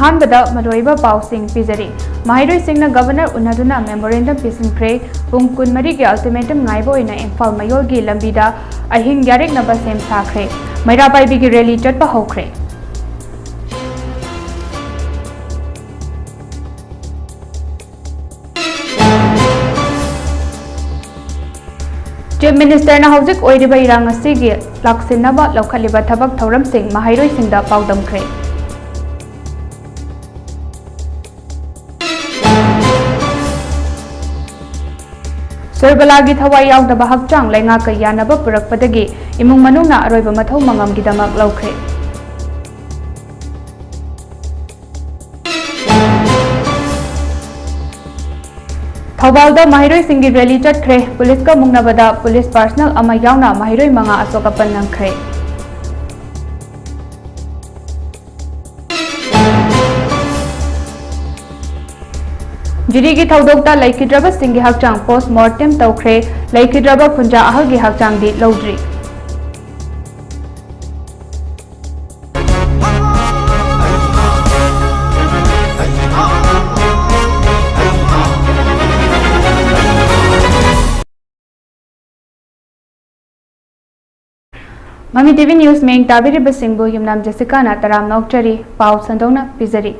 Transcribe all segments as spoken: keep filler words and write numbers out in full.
ꯑꯍꯥꯟꯕꯗ ꯃꯔꯨꯑꯣꯏꯕ ꯄꯥꯎꯁꯤꯡ ꯄꯤꯖꯔꯤ꯫ ꯃꯍꯩꯔꯣꯏꯁꯤꯡꯅ ꯒꯕꯔꯅꯔ ꯎꯅꯗꯨꯅ ꯃꯦꯃꯣꯔꯦꯟꯗꯝ ꯄꯤꯁꯤꯟꯈ꯭ꯔꯦ꯫ ꯄꯨꯡ ꯀꯨꯟꯃꯔꯤꯒꯤ ꯑꯜꯇꯤꯃꯦꯇꯝ ꯉꯥꯏꯕ ꯑꯣꯏꯅ ꯏꯝꯐꯥꯜ ꯃꯌꯣꯜꯒꯤ ꯂꯝꯕꯤꯗ ꯑꯍꯤꯡ ꯌꯥꯔꯦꯛꯅꯕ ꯁꯦꯝ ꯁꯥꯈ꯭ꯔꯦ꯫ ꯃꯩꯔꯥ ꯄꯥꯏꯕꯤꯒꯤ ꯔꯦꯂꯤ ꯆꯠꯄ ꯍꯧꯈ꯭ꯔꯦ꯫ ꯆꯤꯐ ꯃꯤꯅꯤꯁꯇꯔꯅ ꯍꯧꯖꯤꯛ ꯑꯣꯏꯔꯤꯕ ꯏꯔꯥꯡ ꯑꯁꯤꯒꯤ ꯂꯥꯛꯁꯤꯟꯅꯕ ꯂꯧꯈꯠꯂꯤꯕ ꯊꯕꯛ ꯊꯧꯔꯝꯁꯤꯡ ꯃꯍꯩꯔꯣꯏꯁꯤꯡꯗ ꯄꯥꯎꯗꯝꯈ꯭ꯔꯦ꯫ ꯁꯨꯔꯕꯂꯥꯒꯤ ꯊꯋꯥꯏ ꯌꯥꯎꯗꯕ ꯍꯛꯆꯥꯡ ꯂꯩꯉꯥꯛꯀ ꯌꯥꯅꯕ ꯄꯨꯔꯛꯄꯗꯒꯤ ꯏꯃꯨꯡ ꯃꯅꯨꯡꯅ ꯑꯔꯣꯏꯕ ꯃꯊꯧ ꯃꯉꯝꯒꯤꯗꯃꯛ ꯂꯧꯈ꯭ꯔꯦ꯫ ꯊꯧꯕꯥꯜꯗ ꯃꯍꯩꯔꯣꯏꯁꯤꯡꯒꯤ ꯔꯦꯂꯤ ꯆꯠꯈ꯭ꯔꯦ꯫ ꯄꯨꯂꯤꯁꯀ ꯃꯨꯛꯅꯕꯗ ꯄꯨꯂꯤꯁ ꯄꯥꯔꯁꯅꯦꯜ ꯑꯃ ꯌꯥꯎꯅ ꯃꯍꯩꯔꯣꯏ ꯃꯉꯥ ꯑꯁꯣꯛ ꯑꯄꯟ ꯅꯪꯈ꯭ꯔꯦ꯫ ꯖꯤꯔꯤꯒꯤ ꯊꯧꯗꯣꯛꯇ ꯂꯩꯈꯤꯗ꯭ꯔꯕꯁꯤꯡꯒꯤ ꯍꯛꯆꯥꯡ ꯄꯣꯁ ꯃꯣꯔꯇꯦꯝ ꯇꯧꯈ꯭ꯔꯦ꯫ ꯂꯩꯈꯤꯗ꯭ꯔꯕ ꯈꯨꯟꯖꯥ ꯑꯍꯜꯒꯤ ꯍꯛꯆꯥꯡꯗꯤ ꯂꯧꯗ꯭ꯔꯤ꯫ ꯃꯃꯤ ꯇꯤꯚꯤ ꯅ꯭ꯌꯨꯁ ꯃꯤꯌꯦꯡ ꯇꯥꯕꯤꯔꯤꯕꯁꯤꯡꯕꯨ ꯌꯨꯝꯅꯥꯝ ꯖꯦꯁꯤꯀꯥꯅ ꯇꯔꯥꯝꯅ ꯑꯣꯛꯆꯔꯤ꯫ ꯄꯥꯎ ꯁꯟꯗꯣꯛꯅ ꯄꯤꯖꯔꯤ꯫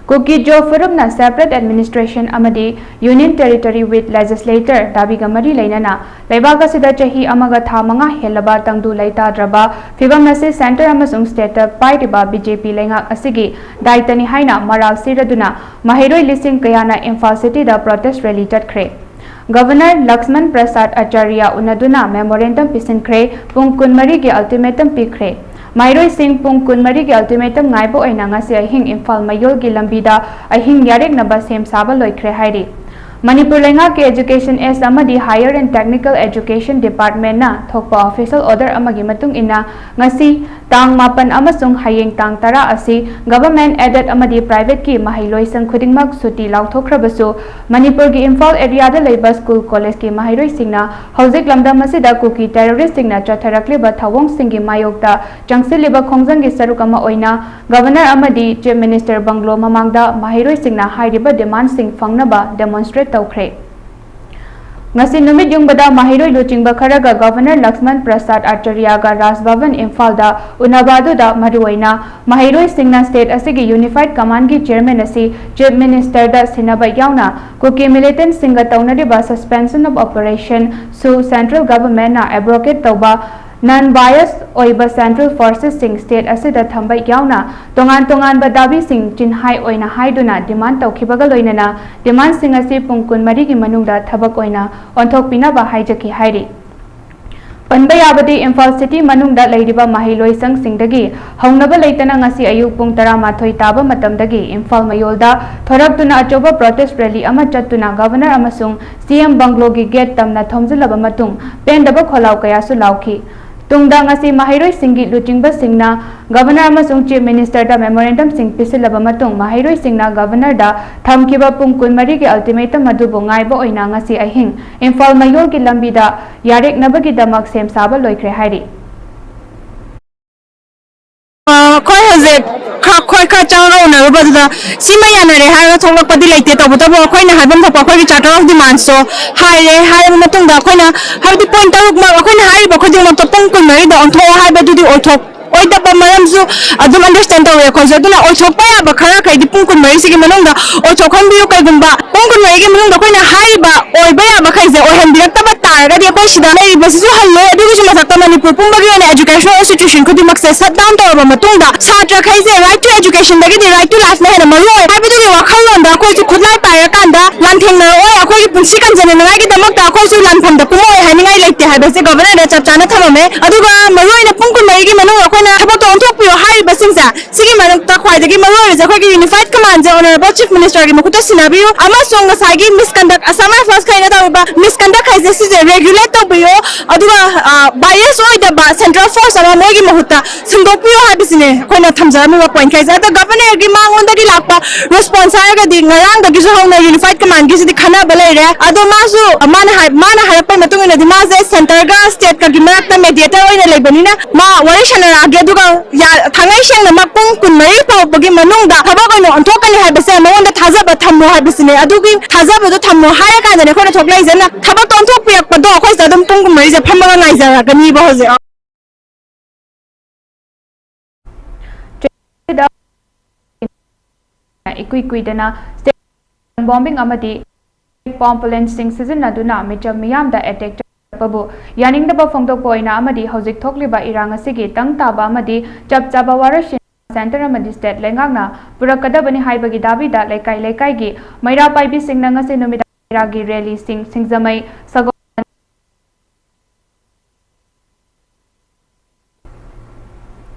ꯀꯨꯀꯤ ꯖꯣ ꯐꯨꯔꯨꯞꯅ separate administration ꯑꯃꯗꯤ Union Territory with Legislature ꯗꯥꯕꯤꯒ ꯃꯔꯤ ꯂꯩꯅꯅ ꯂꯩꯕꯥꯛ ꯑꯁꯤꯗ ꯆꯍꯤ ꯑꯃꯒ ꯊꯥ ꯃꯉꯥ ꯍꯦꯜꯂꯕ ꯇꯪꯗꯨ ꯂꯩꯇꯥꯗ꯭ꯔꯕ ꯐꯤꯚꯝ ꯑꯁꯤ centre ꯑꯃꯁꯨꯡ stateꯇ ꯄꯥꯏꯔꯤꯕ ꯕꯤ ꯖꯦ ꯄꯤ ꯂꯩꯉꯥꯛ ꯑꯁꯤꯒꯤ ꯗꯥꯏꯇꯅꯤ ꯍꯥꯏꯅ ꯃꯔꯥꯜ ꯁꯤꯔꯗꯨꯅ ꯃꯍꯩꯔꯣꯏ ꯂꯤꯁꯤꯡ ꯀꯌꯥꯅ ꯏꯝꯐꯥꯜ cityꯗ protest rally ꯆꯠꯈ꯭ꯔꯦ꯫ ꯒꯕꯔꯅꯔ ꯂꯛꯁꯃꯟ ꯄ꯭ꯔꯁꯥꯗ ꯑꯆꯥꯔꯌ ꯎꯅꯗꯨꯅ memorandum ꯄꯤꯁꯤꯟꯈ꯭ꯔꯦ꯫ ꯄꯨꯡ ꯀꯨꯟꯃꯔꯤꯒꯤ ultimatum ꯄꯤꯈ꯭ꯔꯦ꯫ ꯃꯍꯩꯔꯣꯏꯁꯤꯡ ꯄꯨꯡ ꯀꯨꯟꯃꯔꯤꯒꯤ ultimatum ꯉꯥꯏꯕ ꯑꯣꯏꯅ ꯉꯁꯤ ꯑꯍꯤꯡ ꯏꯝꯐꯥꯜ ꯃꯌꯣꯜꯒꯤ ꯂꯝꯕꯤꯗ ꯑꯍꯤꯡ ꯌꯥꯔꯦꯛꯅꯕ ꯁꯦꯝ ꯁꯥꯕ ꯂꯣꯏꯈ꯭ꯔꯦ ꯍꯥꯏꯔꯤ꯫ ꯃꯅꯤꯄꯨꯔ ꯂꯩꯉꯥꯛꯀꯤ Education Act ꯑꯃꯗꯤ Higher and Technical Education Department ꯅ ꯊꯣꯛꯄ official order ꯑꯃꯒꯤ ꯃꯇꯨꯡ ꯏꯟꯅ, ꯉꯁꯤ ꯇꯥꯡ ꯃꯥꯄꯟ ꯑꯃꯁꯨꯡ ꯍꯌꯦꯡ ꯇꯥꯡ ꯇꯔꯥ ꯑꯁꯤ government aided ꯑꯃꯗꯤ private ꯀꯤ ꯃꯍꯩꯂꯣꯏꯁꯪ ꯈꯨꯗꯤꯡꯃꯛ ꯁꯨꯇꯤ ꯂꯥꯎꯊꯣꯛꯈ꯭ꯔꯕꯁꯨ, ꯃꯅꯤꯄꯨꯔꯒꯤ ꯏꯝꯐꯥꯜ area ꯗ ꯂꯩꯕ school college ꯀꯤ ꯃꯍꯩꯔꯣꯏꯁꯤꯡꯅ ꯍꯧꯖꯤꯛ ꯂꯝꯗꯝ ꯑꯁꯤꯗ ꯀꯨꯀꯤ terrorist ꯁꯤꯡꯅ ꯆꯠꯊꯔꯛꯂꯤꯕ ꯊꯧꯑꯣꯡꯁꯤꯡꯒꯤ ꯃꯥꯌꯣꯛꯇ ꯆꯪꯁꯤꯜꯂꯤꯕ ꯈꯣꯡꯖꯪꯒꯤ ꯁꯔꯨꯛ ꯑꯃ ꯑꯣꯏꯅ Governor ꯑꯃꯗꯤ Chief Minister bungalow ꯃꯃꯥꯡꯗ ꯃꯍꯩꯔꯣꯏꯁꯤꯡꯅ ꯍꯥꯏꯔꯤꯕ demand ꯁꯤꯡ ꯐꯪꯅꯕ demonstrate ꯇꯧꯈ꯭ꯔꯦ꯫ ꯉꯁꯤ ꯅꯨꯃꯤꯠ ꯌꯨꯡꯕꯗ ꯃꯍꯩꯔꯣꯏ ꯂꯨꯆꯤꯡꯕ ꯈꯔꯒ Governor ꯂꯛꯁꯃꯟ ꯄ꯭ꯔꯁꯥꯗ ꯑꯆꯥꯔꯌꯒ ꯔꯥꯖ ꯚꯕꯟ ꯏꯝꯐꯥꯜꯗ ꯎꯅꯕ ꯑꯗꯨꯗ ꯃꯔꯨꯑꯣꯏꯅ ꯃꯍꯩꯔꯣꯏꯁꯤꯡꯅ state ꯑꯁꯤꯒꯤ Unified Command ꯒꯤ chairman ꯑꯁꯤ Chief Minister ꯗ ꯁꯤꯟꯅꯕ ꯌꯥꯎꯅ ꯀꯨꯀꯤ militant ꯁꯤꯡꯒ ꯇꯧꯅꯔꯤꯕ suspension of operation ꯁꯨ central government ꯅ abrogate ꯇꯧꯕ, non bias ꯑꯣꯏꯕ central forces ꯁꯤꯡ state ꯑꯁꯤꯗ ꯊꯝꯕ ꯌꯥꯎꯅ ꯇꯣꯉꯥꯟ ꯇꯣꯉꯥꯟꯕ ꯗꯥꯕꯤꯁꯤꯡ ꯆꯤꯟꯍꯥꯏ ꯑꯣꯏꯅ ꯍꯥꯏꯗꯨꯅ demand ꯇꯧꯈꯤꯕꯒ ꯂꯣꯏꯅꯅ demand ꯁꯤꯡ ꯑꯁꯤ ꯄꯨꯡ ꯀꯨꯟꯃꯔꯤꯒꯤ ꯃꯅꯨꯡꯗ ꯊꯕꯛ ꯑꯣꯏꯅ ꯑꯣꯟꯊꯣꯛꯄꯤꯅꯕ ꯍꯥꯏꯖꯈꯤ ꯍꯥꯏꯔꯤ꯫ ꯄꯟꯕ ꯌꯥꯕꯗꯤ, ꯏꯝꯐꯥꯜ city ꯃꯅꯨꯡꯗ ꯂꯩꯔꯤꯕ ꯃꯍꯩꯂꯣꯏꯁꯪꯁꯤꯡꯗꯒꯤ ꯍꯧꯅꯕ ꯂꯩꯇꯅ ꯉꯁꯤ ꯑꯌꯨꯛ ꯄꯨꯡ ꯇꯔꯥꯃꯥꯊꯣꯏ ꯇꯥꯕ ꯃꯇꯝꯗꯒꯤ ꯏꯝꯐꯥꯜ ꯃꯌꯣꯜꯗ ꯊꯣꯔꯛꯇꯨꯅ ꯑꯆꯧꯕ protest rally ꯑꯃ ꯆꯠꯇꯨꯅ Governor ꯑꯃꯁꯨꯡ C M bungalow ꯒꯤ gate ꯇꯝꯅ ꯊꯣꯝꯖꯤꯜꯂꯕ ꯃꯇꯨꯡ ꯄꯦꯟꯗꯕ ꯈꯣꯜꯂꯥꯎ ꯀꯌꯥꯁꯨ ꯂꯥꯎꯈꯤ꯫ ꯇꯨꯡꯗ ꯉꯁꯤ ꯃꯍꯩꯔꯣꯏꯁꯤꯡꯒꯤ ꯂꯨꯆꯤꯡꯕꯁꯤꯡꯅ Governor ꯑꯃꯁꯨꯡ Chief Minister ꯗ memorandum ꯁꯤꯡ ꯄꯤꯁꯤꯜꯂꯕ ꯃꯇꯨꯡ, ꯃꯍꯩꯔꯣꯏꯁꯤꯡꯅ Governor ꯗ ꯊꯝꯈꯤꯕ ꯄꯨꯡ ꯀꯨꯟꯃꯔꯤꯒꯤ ultimatum ꯑꯗꯨꯕꯨ ꯉꯥꯏꯕ ꯑꯣꯏꯅ ꯉꯁꯤ ꯑꯍꯤꯡ ꯏꯝꯐꯥꯜ ꯃꯌꯣꯜꯒꯤ ꯂꯝꯕꯤꯗ ꯌꯥꯔꯦꯛꯅꯕꯒꯤꯗꯃꯛ ꯁꯦꯝ ꯁꯥꯕ ꯂꯣꯏꯈ꯭ꯔꯦ ꯍꯥꯏꯔꯤ꯫ ꯑ, ꯑꯩꯈꯣꯏ ꯍꯧꯖꯤꯛ ꯈ-, ꯑꯩꯈꯣꯏ ꯈꯔ ꯆꯪꯉꯒ ꯎꯅꯔꯨꯕꯗꯨꯗ ꯁꯤꯃ ꯌꯥꯅꯔꯦ ꯍꯥꯏꯔꯒ ꯊꯣꯛꯂꯛꯄꯗꯤ ꯂꯩꯇꯦ꯫ ꯇꯧꯕꯇꯕꯨ ꯑꯩꯈꯣꯏꯅ ꯍꯥꯏꯐꯝ ꯊꯣꯛꯄ ꯑꯩꯈꯣꯏꯒꯤ charter of demands ꯇꯣ ꯍꯥꯏꯔꯦ꯫ ꯍꯥꯏꯔꯕ ꯃꯇꯨꯡꯗ ꯑꯩꯈꯣꯏꯅ, ꯍꯥꯏꯕꯗꯤ point ꯇꯔꯨꯛꯃꯛ ꯑꯩꯈꯣꯏꯅ ꯍꯥꯏꯔꯤꯕ ꯈꯨꯗꯤꯡꯃꯛꯇꯣ ꯄꯨꯡ ꯀꯨꯟꯃꯔꯤꯗ ꯑꯣꯟꯊꯣꯛꯑꯣ ꯍꯥꯏꯕꯗꯨꯗꯤ ꯑꯣꯏꯊꯣꯛ ꯑꯣꯏꯗꯕ ꯃꯔꯝꯁꯨ ꯑꯗꯨꯝ understand ꯇꯧꯋꯦ ꯑꯩꯈꯣꯏꯁꯨ꯫ ꯑꯗꯨꯅ ꯑꯣꯏꯊꯣꯛꯄ ꯌꯥꯕ ꯈꯔꯈꯩꯗꯤ ꯄꯨꯡ ꯀꯨꯟꯃꯔꯤꯁꯤꯒꯤ ꯃꯅꯨꯡꯗ ꯑꯣꯏꯊꯣꯛꯍꯟꯕꯤꯌꯨ꯫ ꯀꯩꯒꯨꯝꯕ ꯄꯨꯡ ꯀꯨꯟꯃꯔꯤꯒꯤ ꯃꯅꯨꯡꯗ ꯑꯩꯈꯣꯏꯅ ꯍꯥꯏꯔꯤꯕ ꯑꯣꯏꯕ ꯌꯥꯕꯈꯩꯁꯦ ꯑꯣꯏꯍꯟꯕꯤꯔꯛꯇꯕ ꯇꯥꯔꯒꯗꯤ ꯑꯩꯈꯣꯏ ꯁꯤꯗ ꯂꯩꯔꯤꯕꯁꯤꯁꯨ ꯍꯜꯂꯣꯏ꯫ ꯑꯗꯨꯒꯤꯁꯨ ꯃꯊꯛꯇ ꯃꯅꯤꯄꯨꯔ ꯄꯨꯝꯕꯒꯤ ꯑꯣꯏꯅ educational institution ꯈꯨꯗꯤꯡꯃꯛꯁꯦ shut down ꯇꯧꯔꯕ ꯃꯇꯨꯡꯗ ꯁꯥꯇ꯭ꯔꯈꯩꯁꯦ right to educationꯗꯒꯤꯗꯤ right to lifeꯅ ꯍꯦꯟꯅ ꯃꯔꯨ ꯑꯣꯏ ꯍꯥꯏꯕꯗꯨꯒꯤ ꯋꯥꯈꯜꯂꯣꯟꯗ ꯑꯩꯈꯣꯏꯁꯨ ꯈꯨꯠꯂꯥꯏ ꯄꯥꯏꯔꯀꯥꯟꯗ ꯂꯥꯟꯊꯦꯡꯅꯔꯛꯑꯣꯏ, ꯑꯩꯈꯣꯏꯒꯤ ꯄꯨꯟꯁꯤ ꯀꯟꯖꯅꯅꯉꯥꯏꯒꯤꯗꯃꯛꯇ ꯑꯩꯈꯣꯏꯁꯨ ꯂꯥꯟꯐꯝꯗ ꯀꯨꯝꯃꯛꯑꯣꯏ ꯍꯥꯏꯅꯤꯡꯉꯥꯏ ꯂꯩꯇꯦ ꯍꯥꯏꯕꯁꯦ governorꯗ ꯆꯞ ꯆꯥꯅ ꯊꯝꯃꯝꯃꯦ꯫ ꯑꯗꯨꯒ ꯃꯔꯨꯑꯣꯏꯅ ꯄꯨꯡ ꯀꯨꯟꯃꯔꯤꯒꯤ ꯃꯅꯨꯡꯗ ꯑꯩꯈꯣꯏꯅ ꯊꯕꯛꯇꯣ ꯑꯣꯟꯊꯣꯛꯄꯤꯌꯣ ꯍꯥꯏꯔꯤꯕꯁꯤꯡꯁꯦ, ꯁꯤꯒꯤ ꯃꯔꯛꯇ ꯈ꯭ꯋꯥꯏꯗꯒꯤ ꯃꯔꯨꯑꯣꯏꯔꯤꯁꯦ ꯑꯩꯈꯣꯏꯒꯤ unified commandꯁꯦ honourable chief ministerꯒꯤ ꯃꯈꯨꯠꯇ ꯁꯤꯟꯅꯕꯤꯌꯨ, ꯑꯃꯁꯨꯡ ꯉꯁꯥꯏꯒꯤ misconduct, Assam Riflesꯈꯩꯅ ꯇꯧꯔꯤꯕ misconduct ꯍꯥꯏꯁꯦ ꯁꯤꯁꯦ regulate ꯇꯧꯕꯤꯌꯨ꯫ ꯑꯗꯨꯒ, ꯑ, bias ꯑꯣꯏꯗꯕ central force ꯑꯃ ꯃꯣꯏꯒꯤ ꯃꯍꯨꯠꯇ ꯁꯤꯟꯗꯣꯛꯄꯤꯌꯨ ꯍꯥꯏꯕꯁꯤꯅꯦ ꯑꯩꯈꯣꯏꯅ ꯊꯝꯖꯔꯝꯃꯤꯕ pointꯈꯩꯁꯦ꯫ ꯑꯗꯣ governorꯒꯤ ꯃꯉꯣꯟꯗꯒꯤ ꯂꯥꯛꯄ response ꯍꯥꯏꯔꯒꯗꯤ ꯉꯔꯥꯡꯗꯒꯤꯁꯨ ꯍꯧꯅ unified commandꯒꯤꯁꯤꯗꯤ ꯈꯟꯅꯕ ꯂꯩꯔꯦ꯫ ꯑꯗꯣ ꯃꯥꯁꯨ, ꯃꯥꯅ ꯍꯥꯏ-, ꯃꯥꯅ ꯍꯥꯏꯔꯛꯄꯒꯤ ꯃꯇꯨꯡ ꯏꯟꯅꯗꯤ ꯃꯥꯁꯦ centreꯒ stateꯀꯒꯤ ꯃꯔꯛꯇ mediator ꯑꯣꯏꯅ ꯂꯩꯕꯅꯤꯅ ꯃꯥ ꯋꯥꯔꯤ ꯁꯥꯟꯅꯔꯛꯑꯒꯦ, ꯑꯗꯨꯒ ꯌꯥ-, ꯊꯥꯡꯉꯩ ꯁꯦꯡꯅꯃꯛ ꯄꯨꯡ ꯀꯨꯟꯃꯔꯤ ꯐꯥꯎꯕꯒꯤ ꯃꯅꯨꯡꯗ ꯊꯕꯛ ꯑꯣꯏꯅ ꯑꯣꯟꯊꯣꯛꯀꯅꯤ ꯍꯥꯏꯕꯁꯦ ꯃꯉꯣꯟꯗ ꯊꯥꯖꯕ ꯊꯝꯃꯣ ꯍꯥꯏꯕꯁꯤꯅꯦ꯫ ꯑꯗꯨꯒꯤ ꯊꯥꯖꯕꯗꯣ ꯊꯝꯃꯣ ꯍꯥꯏꯔ ꯀꯥꯟꯗꯅꯦ ꯑꯩꯈꯣꯏꯅ ꯊꯣꯛꯂꯛꯏꯁꯦ꯫ ꯅ-, ꯊꯕꯛꯇꯣ ꯑꯣꯟꯊꯣꯛꯄꯤꯔꯛꯄꯗꯣ ꯑꯩꯈꯣꯏꯁꯤꯗ ꯑꯗꯨꯝ ꯄꯨꯡ ꯀꯨꯟꯃꯔꯤꯁꯦ ꯐꯝꯃꯒ ꯉꯥꯏꯖꯔꯛꯀꯅꯤꯕ ꯍꯧꯖꯤꯛ꯫ ꯏꯀꯨꯏ ꯀꯨꯏꯗꯅ state bombing ꯑꯃꯗꯤ bomb bulletsꯁꯤꯡ ꯁꯤꯖꯤꯟꯅꯗꯨꯅ ꯃꯤꯆꯝ ꯃꯤꯌꯥꯝꯗ attack ꯆꯠꯄꯕꯨ ꯌꯥꯅꯤꯡꯗꯕ ꯐꯣꯡꯗꯣꯛꯄ ꯑꯣꯏꯅ ꯑꯃꯗꯤ ꯍꯧꯖꯤꯛ ꯊꯣꯛꯂꯤꯕ ꯏꯔꯥꯡ ꯑꯁꯤꯒꯤ ꯇꯪ ꯇꯥꯕ ꯑꯃꯗꯤ ꯆꯞ ꯆꯥꯕ ꯋꯥꯔꯣꯏꯁꯤꯟ centre ꯑꯃꯗꯤ state ꯂꯩꯉꯥꯛꯅ ꯄꯨꯔꯛꯀꯗꯕꯅꯤ ꯍꯥꯏꯕꯒꯤ ꯗꯥꯕꯤꯗ ꯂꯩꯀꯥꯏ ꯂꯩꯀꯥꯏꯒꯤ ꯃꯩꯔꯥ ꯄꯥꯏꯕꯤꯁꯤꯡꯅ ꯉꯁꯤ ꯅꯨꯃꯤꯗꯥꯡ ꯃꯩꯔꯥꯒꯤ rallyꯁꯤꯡ, ꯁꯤꯡꯖꯃꯩ, ꯁꯒꯣꯜ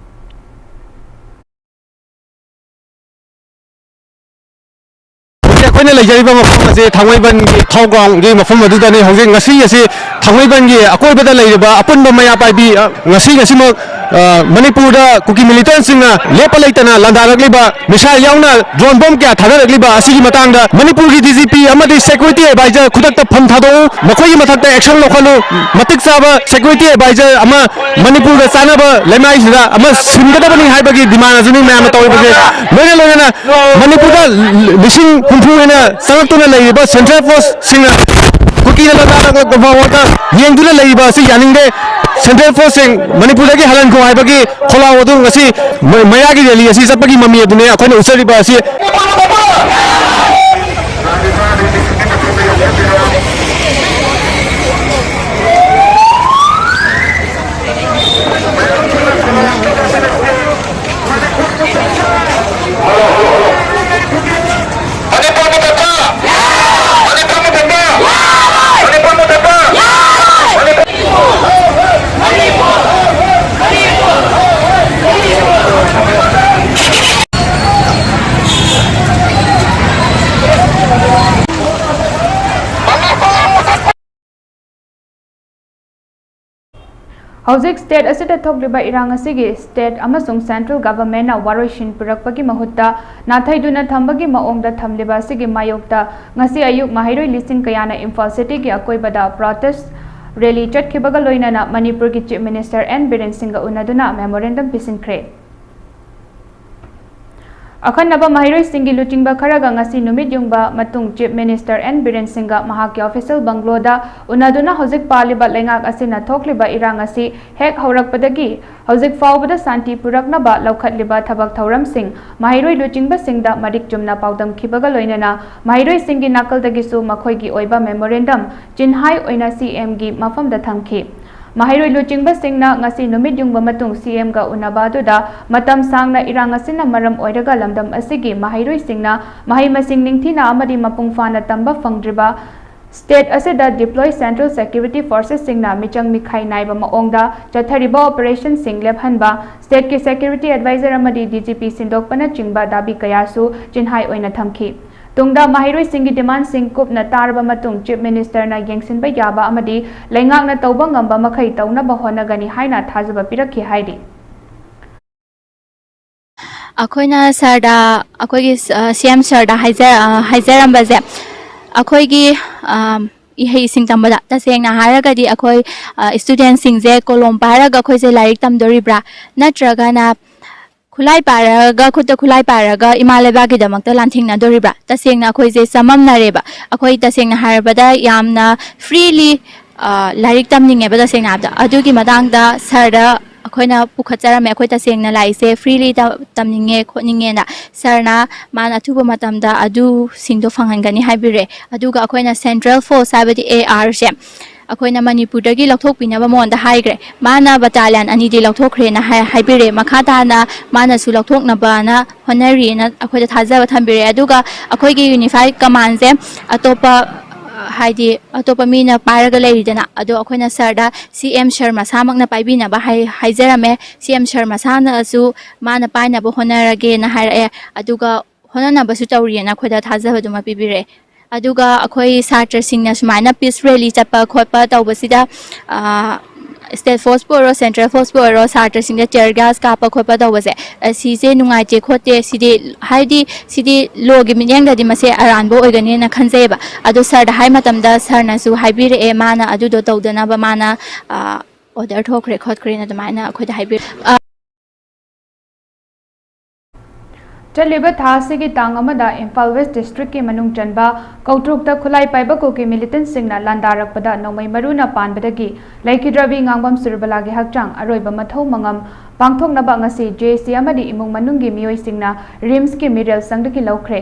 ꯍꯧꯖꯤꯛ ꯑꯩꯈꯣꯏꯅ ꯂꯩꯖꯔꯤꯕ ꯃꯐꯝ ꯑꯁꯤ ꯊꯥꯡꯃꯩꯕꯟꯒꯤ ꯊꯥꯎ ꯒ꯭ꯔꯥꯎꯟꯒꯤ ꯃꯐꯝ ꯑꯗꯨꯗꯅꯤ꯫ ꯍꯧꯖꯤꯛ ꯉꯁꯤ ꯑꯁꯤ ꯊꯥꯡꯃꯩꯕꯟꯒꯤ ꯑꯀꯣꯏꯕꯗ ꯂꯩꯔꯤꯕ ꯑꯄꯨꯟꯕ ꯃꯩꯔꯥ ꯄꯥꯏꯕꯤ, ꯑ, ꯉꯁꯤ ꯉꯁꯤꯃꯛ, ꯑ, ꯃꯅꯤꯄꯨꯔꯗ ꯀꯨꯀꯤ militantꯁꯤꯡꯅ ꯂꯦꯞꯄ ꯂꯩꯇꯅ ꯂꯥꯟꯗꯥꯔꯛꯂꯤꯕ, missile ꯌꯥꯎꯅ drone bomb ꯀꯌꯥ ꯊꯥꯗꯔꯛꯂꯤꯕ ꯑꯁꯤꯒꯤ ꯃꯇꯥꯡꯗ ꯃꯅꯤꯄꯨꯔꯒꯤ D G P ꯑꯃꯗꯤ security advisor ꯈꯨꯗꯛꯇ ꯐꯝ ꯊꯥꯗꯣꯛꯎ, ꯃꯈꯣꯏꯒꯤ ꯃꯊꯛꯇ action ꯂꯧꯈꯠꯂꯨ, ꯃꯇꯤꯛ ꯆꯥꯕ security advisor ꯑꯃ ꯃꯅꯤꯄꯨꯔꯒ ꯆꯥꯟꯅꯕ ꯂꯩꯃꯥꯏꯁꯤꯗ ꯑꯃ ꯁꯤꯟꯒꯗꯕꯅꯤ ꯍꯥꯏꯕꯒꯤ demand ꯑꯗꯨꯅꯤ ꯃꯌꯥꯝꯅ ꯇꯧꯔꯤꯕꯁꯦ꯫ ꯂꯣꯏꯅ ꯂꯣꯏꯅꯅ ꯃꯅꯤꯄꯨꯔꯗ ꯂꯤꯁꯤꯡ ꯍꯨꯝꯐꯨ ꯍꯦꯟꯅ ꯆꯪꯂꯛꯇꯨꯅ ꯂꯩꯔꯤꯕ central forceꯁꯤꯡꯅ ꯀꯨꯀꯤꯅ ꯂꯥꯟꯗꯥꯔꯛꯂꯕ ꯐꯥꯎꯕꯗ ꯌꯦꯡꯗꯨꯅ ꯂꯩꯔꯤꯕ ꯑꯁꯤ ꯌꯥꯅꯤꯡꯗꯦ꯫ Central forceꯁꯤꯡ ꯃꯅꯤꯄꯨꯔꯗꯒꯤ ꯍꯜꯍꯟꯈꯣ ꯍꯥꯏꯕꯒꯤ ꯈꯣꯜꯂꯥꯎ ꯑꯗꯨ ꯉꯁꯤ ꯃ-, ꯃꯩꯔꯥꯒꯤ rally ꯑꯁꯤ ꯆꯠꯄꯒꯤ ꯃꯃꯤ ꯑꯗꯨꯅꯤ ꯑꯩꯈꯣꯏꯅ ꯎꯠꯆꯔꯤꯕ ꯑꯁꯤ꯫ ꯍꯧꯖꯤꯛ state ꯑꯁꯤꯗ ꯊꯣꯛꯂꯤꯕ ꯏꯔꯥꯡ ꯑꯁꯤꯒꯤ state ꯑꯃꯁꯨꯡ central governmentꯅ ꯋꯥꯔꯣꯏꯁꯤꯟ ꯄꯨꯔꯛꯄꯒꯤ ꯃꯍꯨꯠꯇ ꯅꯥꯊꯩꯗꯨꯅ ꯊꯝꯕꯒꯤ ꯃꯑꯣꯡꯗ ꯊꯝꯂꯤꯕ ꯑꯁꯤꯒꯤ ꯃꯥꯌꯣꯛꯇ ꯉꯁꯤ ꯑꯌꯨꯛ ꯃꯍꯩꯔꯣꯏ ꯂꯤꯁꯤꯡ ꯀꯌꯥꯅ ꯏꯝꯐꯥꯜ cityꯒꯤ ꯑꯀꯣꯏꯕꯗ protest rally ꯆꯠꯈꯤꯕꯒ ꯂꯣꯏꯅꯅ ꯃꯅꯤꯄꯨꯔꯒꯤ Chief Minister N ꯕꯤꯔꯦꯟ ꯁꯤꯡꯒ ꯎꯅꯗꯨꯅ memorandum ꯄꯤꯁꯤꯟꯈ꯭ꯔꯦ꯫ ꯑꯈꯟꯅꯕ ꯃꯍꯩꯔꯣꯏꯁꯤꯡꯒꯤ ꯂꯨꯆꯤꯡꯕ ꯈꯔꯒ ꯉꯁꯤ ꯅꯨꯃꯤꯠ ꯌꯨꯡꯕ ꯃꯇꯨꯡ Chief Minister N ꯕꯤꯔꯦꯟ ꯁꯤꯡꯒ ꯃꯍꯥꯛꯀꯤ official bungalowꯗ ꯎꯅꯗꯨꯅ ꯍꯧꯖꯤꯛ ꯄꯥꯜꯂꯤꯕ ꯂꯩꯉꯥꯛ ꯑꯁꯤꯅ ꯊꯣꯛꯂꯤꯕ ꯏꯔꯥꯡ ꯑꯁꯤ ꯍꯦꯛ ꯍꯧꯔꯛꯄꯗꯒꯤ ꯍꯧꯖꯤꯛ ꯐꯥꯎꯕꯗ ꯁꯥꯟꯇꯤ ꯄꯨꯔꯛꯅꯕ ꯂꯧꯈꯠꯂꯤꯕ ꯊꯕꯛ ꯊꯧꯔꯝꯁꯤꯡ ꯃꯍꯩꯔꯣꯏ ꯂꯨꯆꯤꯡꯕꯁꯤꯡꯗ ꯃꯔꯤꯛ ꯆꯨꯝꯅ ꯄꯥꯎꯗꯝꯈꯤꯕꯒ ꯂꯣꯏꯅꯅ ꯃꯍꯩꯔꯣꯏꯁꯤꯡꯒꯤ ꯅꯥꯀꯜꯗꯒꯤꯁꯨ ꯃꯈꯣꯏꯒꯤ ꯑꯣꯏꯕ memorandum ꯆꯤꯟꯍꯥꯏ ꯑꯣꯏꯅ CMꯒꯤ ꯃꯐꯝꯗ ꯊꯝꯈꯤ꯫ ꯃꯍꯩꯔꯣꯏ ꯂꯨꯆꯤꯡꯕꯁꯤꯡꯅ ꯉꯁꯤ ꯅꯨꯃꯤꯠ ꯌꯨꯡꯕ ꯃꯇꯨꯡ CMꯒ ꯎꯅꯕ ꯑꯗꯨꯗ ꯃꯇꯝ ꯁꯥꯡꯅ ꯏꯔꯥꯡ ꯑꯁꯤꯅ ꯃꯔꯝ ꯑꯣꯏꯔꯒ ꯂꯝꯗꯝ ꯑꯁꯤꯒꯤ ꯃꯍꯩꯔꯣꯏꯁꯤꯡꯅ ꯃꯍꯩ ꯃꯁꯤꯡ ꯅꯤꯡꯊꯤꯅ ꯑꯃꯗꯤ ꯃꯄꯨꯡ ꯐꯥꯅ ꯇꯝꯕ ꯐꯪꯗ꯭ꯔꯤꯕ state ꯑꯁꯤꯗ deploy central security forcesꯁꯤꯡꯅ ꯃꯤꯆꯪ ꯃꯤꯈꯥꯏ ꯅꯥꯏꯕ ꯃꯑꯣꯡꯗ ꯆꯠꯊꯔꯤꯕ operationꯁꯤꯡ ꯂꯦꯞꯍꯟꯕ, stateꯀꯤ security adviser ꯑꯃꯗꯤ DGP ꯁꯤꯟꯗꯣꯛꯄꯅꯆꯤꯡꯕ ꯗꯥꯕꯤ ꯀꯌꯥꯁꯨ ꯆꯤꯟꯍꯥꯏ ꯑꯣꯏꯅ ꯊꯝꯈꯤ꯫ ꯇꯨꯡꯗ ꯃꯍꯩꯔꯣꯏꯁꯤꯡꯒꯤ demandꯁꯤꯡ ꯀꯨꯞꯅ ꯇꯥꯔꯕ ꯃꯇꯨꯡ Chief Ministerꯅ ꯌꯦꯡꯁꯤꯟꯕ ꯌꯥꯕ ꯑꯃꯗꯤ ꯂꯩꯉꯥꯛꯅ ꯇꯧꯕ ꯉꯝꯕ ꯃꯈꯩ ꯇꯧꯅꯕ ꯍꯣꯠꯅꯒꯅꯤ ꯍꯥꯏꯅ ꯊꯥꯖꯕ ꯄꯤꯔꯛꯈꯤ ꯍꯥꯏꯔꯤ꯫ ꯑꯩꯈꯣꯏꯅ sirꯗ, ꯑꯩꯈꯣꯏꯒꯤ, ꯑ, CM sirꯗ ꯍꯥꯏꯖ-, ꯑ, ꯍꯥꯏꯖꯔꯝꯕꯁꯦ, ꯑꯩꯈꯣꯏꯒꯤ, ꯑ, ꯏꯍꯩ ꯏꯁꯤꯡ ꯇꯝꯕꯗ ꯇꯁꯦꯡꯅ ꯍꯥꯏꯔꯒꯗꯤ ꯑꯩꯈꯣꯏ, ꯑ, studentꯁꯤꯡꯁꯦ ꯀꯣꯂꯣꯝ ꯄꯥꯏꯔꯒ ꯑꯩꯈꯣꯏꯁꯦ ꯂꯥꯏꯔꯤꯛ ꯇꯝꯗꯣꯔꯤꯕ꯭ꯔꯥ, ꯅꯠꯇ꯭ꯔꯒꯅ ꯈꯨꯠꯂꯥꯏ ꯄꯥꯏꯔꯒ, ꯈꯨꯠꯇ ꯈꯨꯠꯂꯥꯏ ꯄꯥꯏꯔꯒ ꯏꯃꯥ ꯂꯩꯕꯥꯛꯀꯤꯗꯃꯛꯇ ꯂꯥꯟꯊꯦꯡꯅꯗꯣꯔꯤꯕ꯭ꯔꯥ? ꯇꯁꯦꯡꯅ ꯑꯩꯈꯣꯏꯁꯦ ꯆꯃꯝꯅꯔꯦꯕ꯫ ꯑꯩꯈꯣꯏ ꯇꯁꯦꯡꯅ ꯍꯥꯏꯔꯕꯗ ꯌꯥꯝꯅ freely, ꯑ, ꯂꯥꯏꯔꯤꯛ ꯇꯝꯅꯤꯡꯉꯦꯕ ꯇꯁꯦꯡꯅ ꯍꯥꯏꯕꯗ꯫ ꯑꯗꯨꯒꯤ ꯃꯇꯥꯡꯗ sirꯗ ꯑꯩꯈꯣꯏꯅ ꯄꯨꯈꯠꯆꯔꯝꯃꯦ꯫ ꯑꯩꯈꯣꯏ ꯇꯁꯦꯡꯅ ꯂꯥꯏꯔꯤꯛꯁꯦ freely ꯇ-, ꯇꯝꯅꯤꯡꯉꯦ ꯈꯣꯠꯅꯤꯡꯉꯦꯅ꯫ Sirꯅ ꯃꯥꯅ ꯑꯊꯨꯕ ꯃꯇꯝꯗ ꯑꯗꯨꯁꯤꯡꯗꯣ ꯐꯪꯍꯟꯒꯅꯤ ꯍꯥꯏꯕꯤꯔꯦ꯫ ꯑꯗꯨꯒ ꯑꯩꯈꯣꯏꯅ central force ꯍꯥꯏꯕꯗꯤ ARꯁꯦ ꯑꯩꯈꯣꯏꯅ ꯃꯅꯤꯄꯨꯔꯗꯒꯤ ꯂꯧꯊꯣꯛꯄꯤꯅꯕ ꯃꯉꯣꯟꯗ ꯍꯥꯏꯈ꯭ꯔꯦ꯫ ꯃꯥꯅ battalion ꯑꯅꯤꯗꯤ ꯂꯧꯊꯣꯛꯈ꯭ꯔꯦꯅ ꯍꯥꯏ-, ꯍꯥꯏꯕꯤꯔꯦ꯫ ꯃꯈꯥ ꯇꯥꯅ ꯃꯥꯅꯁꯨ ꯂꯧꯊꯣꯛꯅꯕꯅ ꯍꯣꯠꯅꯔꯤꯅ ꯑꯩꯈꯣꯏꯗ ꯊꯥꯖꯕ ꯊꯝꯕꯤꯔꯦ꯫ ꯑꯗꯨꯒ ꯑꯩꯈꯣꯏꯒꯤ unified commandꯁꯦ ꯑꯇꯣꯞꯄ, ꯍꯥꯏꯗꯤ ꯑꯇꯣꯞꯄ ꯃꯤꯅ ꯄꯥꯏꯔꯒ ꯂꯩꯔꯤꯗꯅ, ꯑꯗꯣ ꯑꯩꯈꯣꯏꯅ sirꯗ CM sir ꯃꯁꯥꯃꯛꯅ ꯄꯥꯏꯕꯤꯅꯕ ꯍꯥꯏ-, ꯍꯥꯏꯖꯔꯝꯃꯦ꯫ CM sir ꯃꯁꯥꯅꯁꯨ ꯃꯥꯅ ꯄꯥꯏꯅꯕ ꯍꯣꯠꯅꯔꯒꯦꯅ ꯍꯥꯏꯔꯛꯑꯦ꯫ ꯑꯗꯨꯒ ꯍꯣꯠꯅꯅꯕꯁꯨ ꯇꯧꯔꯤꯑꯅ ꯑꯩꯈꯣꯏꯗ ꯊꯥꯖꯕꯗꯨꯃ ꯄꯤꯕꯤꯔꯛꯑꯦ꯫ ꯑꯗꯨꯒ ꯑꯩꯈꯣꯏ ꯁꯥꯇ꯭ꯔꯁꯤꯡꯅ ꯁꯨꯃꯥꯏꯅ peace rally ꯆꯠꯄ ꯈꯣꯠꯄ ꯇꯧꯕꯁꯤꯗ, ꯑ, ꯁ꯭ꯇꯦꯠ ꯐꯣꯔꯁꯄꯨ ꯑꯣꯏꯔꯣ, ꯁꯦꯟꯇ꯭ꯔꯦꯜ ꯐꯣꯔꯁꯄꯨ ꯑꯣꯏꯔꯣ, ꯁꯥꯇ꯭ꯔꯁꯤꯡꯗ ꯇꯤꯌꯔ ꯒ꯭ꯌꯥꯁ ꯀꯥꯞꯄ ꯈꯣꯠꯄ ꯇꯧꯕꯁꯦ, ꯑ, ꯁꯤꯁꯦ ꯅꯨꯡꯉꯥꯏꯇꯦ ꯈꯣꯠꯇꯦ, ꯁꯤꯗꯤ, ꯍꯥꯏꯗꯤ, ꯁꯤꯗꯤ ꯂꯣꯒꯤ ꯃꯤꯠꯌꯦꯡꯗꯗꯤ ꯃꯁꯦ ꯑꯔꯥꯟꯕ ꯑꯣꯏꯒꯅꯤꯅ ꯈꯟꯖꯩꯌꯦꯕ꯫ ꯑꯗꯣ ꯁꯥꯔꯗ ꯍꯥꯏ ꯃꯇꯝꯗ ꯁꯥꯔꯅꯁꯨ ꯍꯥꯏꯕꯤꯔꯛꯑꯦ, ꯃꯥꯅ ꯑꯗꯨꯗꯣ ꯇꯧꯗꯅꯕ ꯃꯥꯅ, ꯑ, ꯑꯣꯔꯗꯔ ꯊꯣꯛꯈ꯭ꯔꯦ ꯈꯣꯠꯈ꯭ꯔꯦꯅ ꯑꯗꯨꯃꯥꯏꯅ ꯑꯩꯈꯣꯏꯗ ꯍꯥꯏꯕꯤꯔꯛꯑꯦ꯫ ꯑ, ꯆꯠꯂꯤꯕ ꯊꯥ ꯑꯁꯤꯒꯤ ꯇꯥꯡ ꯑꯃꯗ ꯏꯝꯐꯥꯜ ꯋꯦꯁ ꯗꯤꯁꯇ꯭ꯔꯤꯛꯀꯤ ꯃꯅꯨꯡ ꯆꯟꯕ ꯀꯧꯇ꯭ꯔꯨꯛꯇ ꯈꯨꯠꯂꯥꯏ ꯄꯥꯏꯕ ꯀꯨꯀꯤ ꯃꯤꯂꯤꯇꯦꯟꯠꯁꯤꯡꯅ ꯂꯥꯟꯗꯥꯔꯛꯄꯗ ꯅꯣꯡꯃꯩ ꯃꯔꯨꯅ ꯄꯥꯟꯕꯗꯒꯤ ꯂꯩꯈꯤꯗ꯭ꯔꯕꯤ ꯉꯥꯡꯕꯝ ꯁꯨꯔꯕꯂꯥꯒꯤ ꯍꯛꯆꯥꯡ ꯑꯔꯣꯏꯕ ꯃꯊꯧ ꯃꯉꯝ ꯄꯥꯡꯊꯣꯛꯅꯕ ꯉꯁꯤ ꯖꯦ ꯑꯦꯁ ꯁꯤ ꯑꯃꯗꯤ ꯏꯃꯨꯡ ꯃꯅꯨꯡꯒꯤ ꯃꯤꯑꯣꯏꯁꯤꯡꯅ ꯔꯤꯝꯁꯀꯤ ꯃꯤꯔꯦꯜ ꯁꯪꯗꯒꯤ ꯂꯧꯈ꯭ꯔꯦ꯫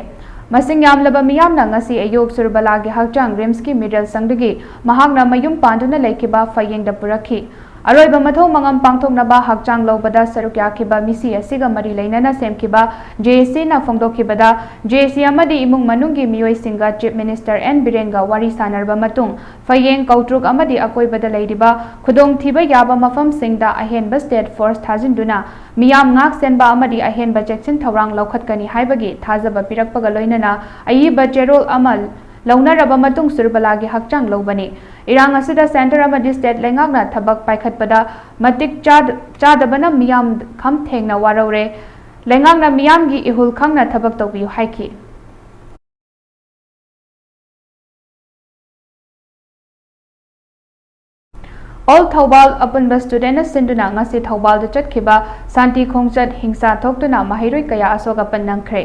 ꯃꯁꯤꯡ ꯌꯥꯝꯂꯕ ꯃꯤꯌꯥꯝꯅ ꯉꯁꯤ ꯑꯌꯨꯛ ꯁꯨꯔꯕꯂꯥꯒꯤ ꯍꯛꯆꯥꯡ ꯔꯤꯝꯁꯀꯤ ꯃꯤꯔꯦꯜ ꯁꯪꯗꯒꯤ ꯃꯍꯥꯛꯅ ꯃꯌꯨꯝ ꯄꯥꯟꯗꯨꯅ ꯂꯩꯈꯤꯕ ꯐꯌꯦꯡꯗ ꯄꯨꯔꯛꯈꯤ꯫ ꯑꯔꯣꯏꯕ ꯃꯊꯧ ꯃꯉꯝ ꯄꯥꯡꯊꯣꯛꯅꯕ ꯍꯛꯆꯥꯡ ꯂꯧꯕꯗ ꯁꯔꯨꯛ ꯌꯥꯈꯤꯕ ꯃꯤꯁꯤ ꯑꯁꯤꯒ ꯃꯔꯤ ꯂꯩꯅꯅ ꯁꯦꯝꯈꯤꯕ ꯖꯦ ꯑꯦꯁ ꯁꯤꯅ ꯐꯣꯡꯗꯣꯛꯈꯤꯕꯗ, ꯖꯦ ꯑꯦꯁ ꯁꯤ ꯑꯃꯗꯤ ꯏꯃꯨꯡ ꯃꯅꯨꯡꯒꯤ ꯃꯤꯑꯣꯏꯁꯤꯡꯒ ꯆꯤꯐ ꯃꯤꯅꯤꯁꯇꯔ ꯑꯦꯟ ꯕꯤꯔꯦꯟꯒ ꯋꯥꯔꯤ ꯁꯥꯟꯅꯔꯕ ꯃꯇꯨꯡ, ꯐꯌꯦꯡ ꯀꯧꯇ꯭ꯔꯨꯛ ꯑꯃꯗꯤ ꯑꯀꯣꯏꯕꯗ ꯂꯩꯔꯤꯕ ꯈꯨꯗꯣꯡꯊꯤꯕ ꯌꯥꯕ ꯃꯐꯝꯁꯤꯡꯗ ꯑꯍꯦꯟꯕ ꯁ꯭ꯇꯦꯠ ꯐꯣꯔꯁ ꯊꯥꯖꯤꯟꯗꯨꯅ ꯃꯤꯌꯥꯝ ꯉꯥꯛ ꯁꯦꯟꯕ ꯑꯃꯗꯤ ꯑꯍꯦꯟꯕ ꯆꯦꯛꯁꯤꯟ ꯊꯧꯔꯥꯡ ꯂꯧꯈꯠꯀꯅꯤ ꯍꯥꯏꯕꯒꯤ ꯊꯥꯖꯕ ꯄꯤꯔꯛꯄꯒ ꯂꯣꯏꯅꯅ ꯑꯏꯕ ꯆꯦꯔꯣꯜ ꯑꯃ ꯂꯧꯅꯔꯕ ꯃꯇꯨꯡ ꯁꯨꯔꯕꯂꯥꯒꯤ ꯍꯛꯆꯥꯡ ꯂꯧꯕꯅꯤ꯫ ꯏꯔꯥꯡ ꯑꯁꯤꯗ ꯁꯦꯟꯇꯔ ꯑꯃꯗꯤ ꯁ꯭ꯇꯦꯠ ꯂꯩꯉꯥꯛꯅ ꯊꯕꯛ ꯄꯥꯏꯈꯠꯄꯗ ꯃꯇꯤꯛ ꯆꯥꯗ-, ꯆꯥꯗꯕꯅ ꯃꯤꯌꯥꯝ ꯈꯝ ꯊꯦꯡꯅ ꯋꯥꯔꯧꯔꯦ꯫ ꯂꯩꯉꯥꯛꯅ ꯃꯤꯌꯥꯝꯒꯤ ꯏꯍꯨꯜ ꯈꯪꯅ ꯊꯕꯛ ꯇꯧꯕꯤꯌꯨ ꯍꯥꯏꯈꯤ꯫ ꯑꯣꯜ ꯊꯧꯕꯥꯜ ꯑꯄꯨꯟꯕ ꯁ꯭ꯇꯨꯗꯦꯟꯠꯅ ꯁꯤꯟꯗꯨꯅ ꯉꯁꯤ ꯊꯧꯕꯥꯜꯗ ꯆꯠꯈꯤꯕ ꯁꯥꯟꯇꯤ ꯈꯣꯡꯆꯠ ꯍꯤꯡꯁꯥ ꯊꯣꯛꯇꯨꯅ ꯃꯍꯩꯔꯣꯏ ꯀꯌꯥ ꯑꯁꯣꯛ ꯑꯄꯟ ꯅꯪꯈ꯭ꯔꯦ꯫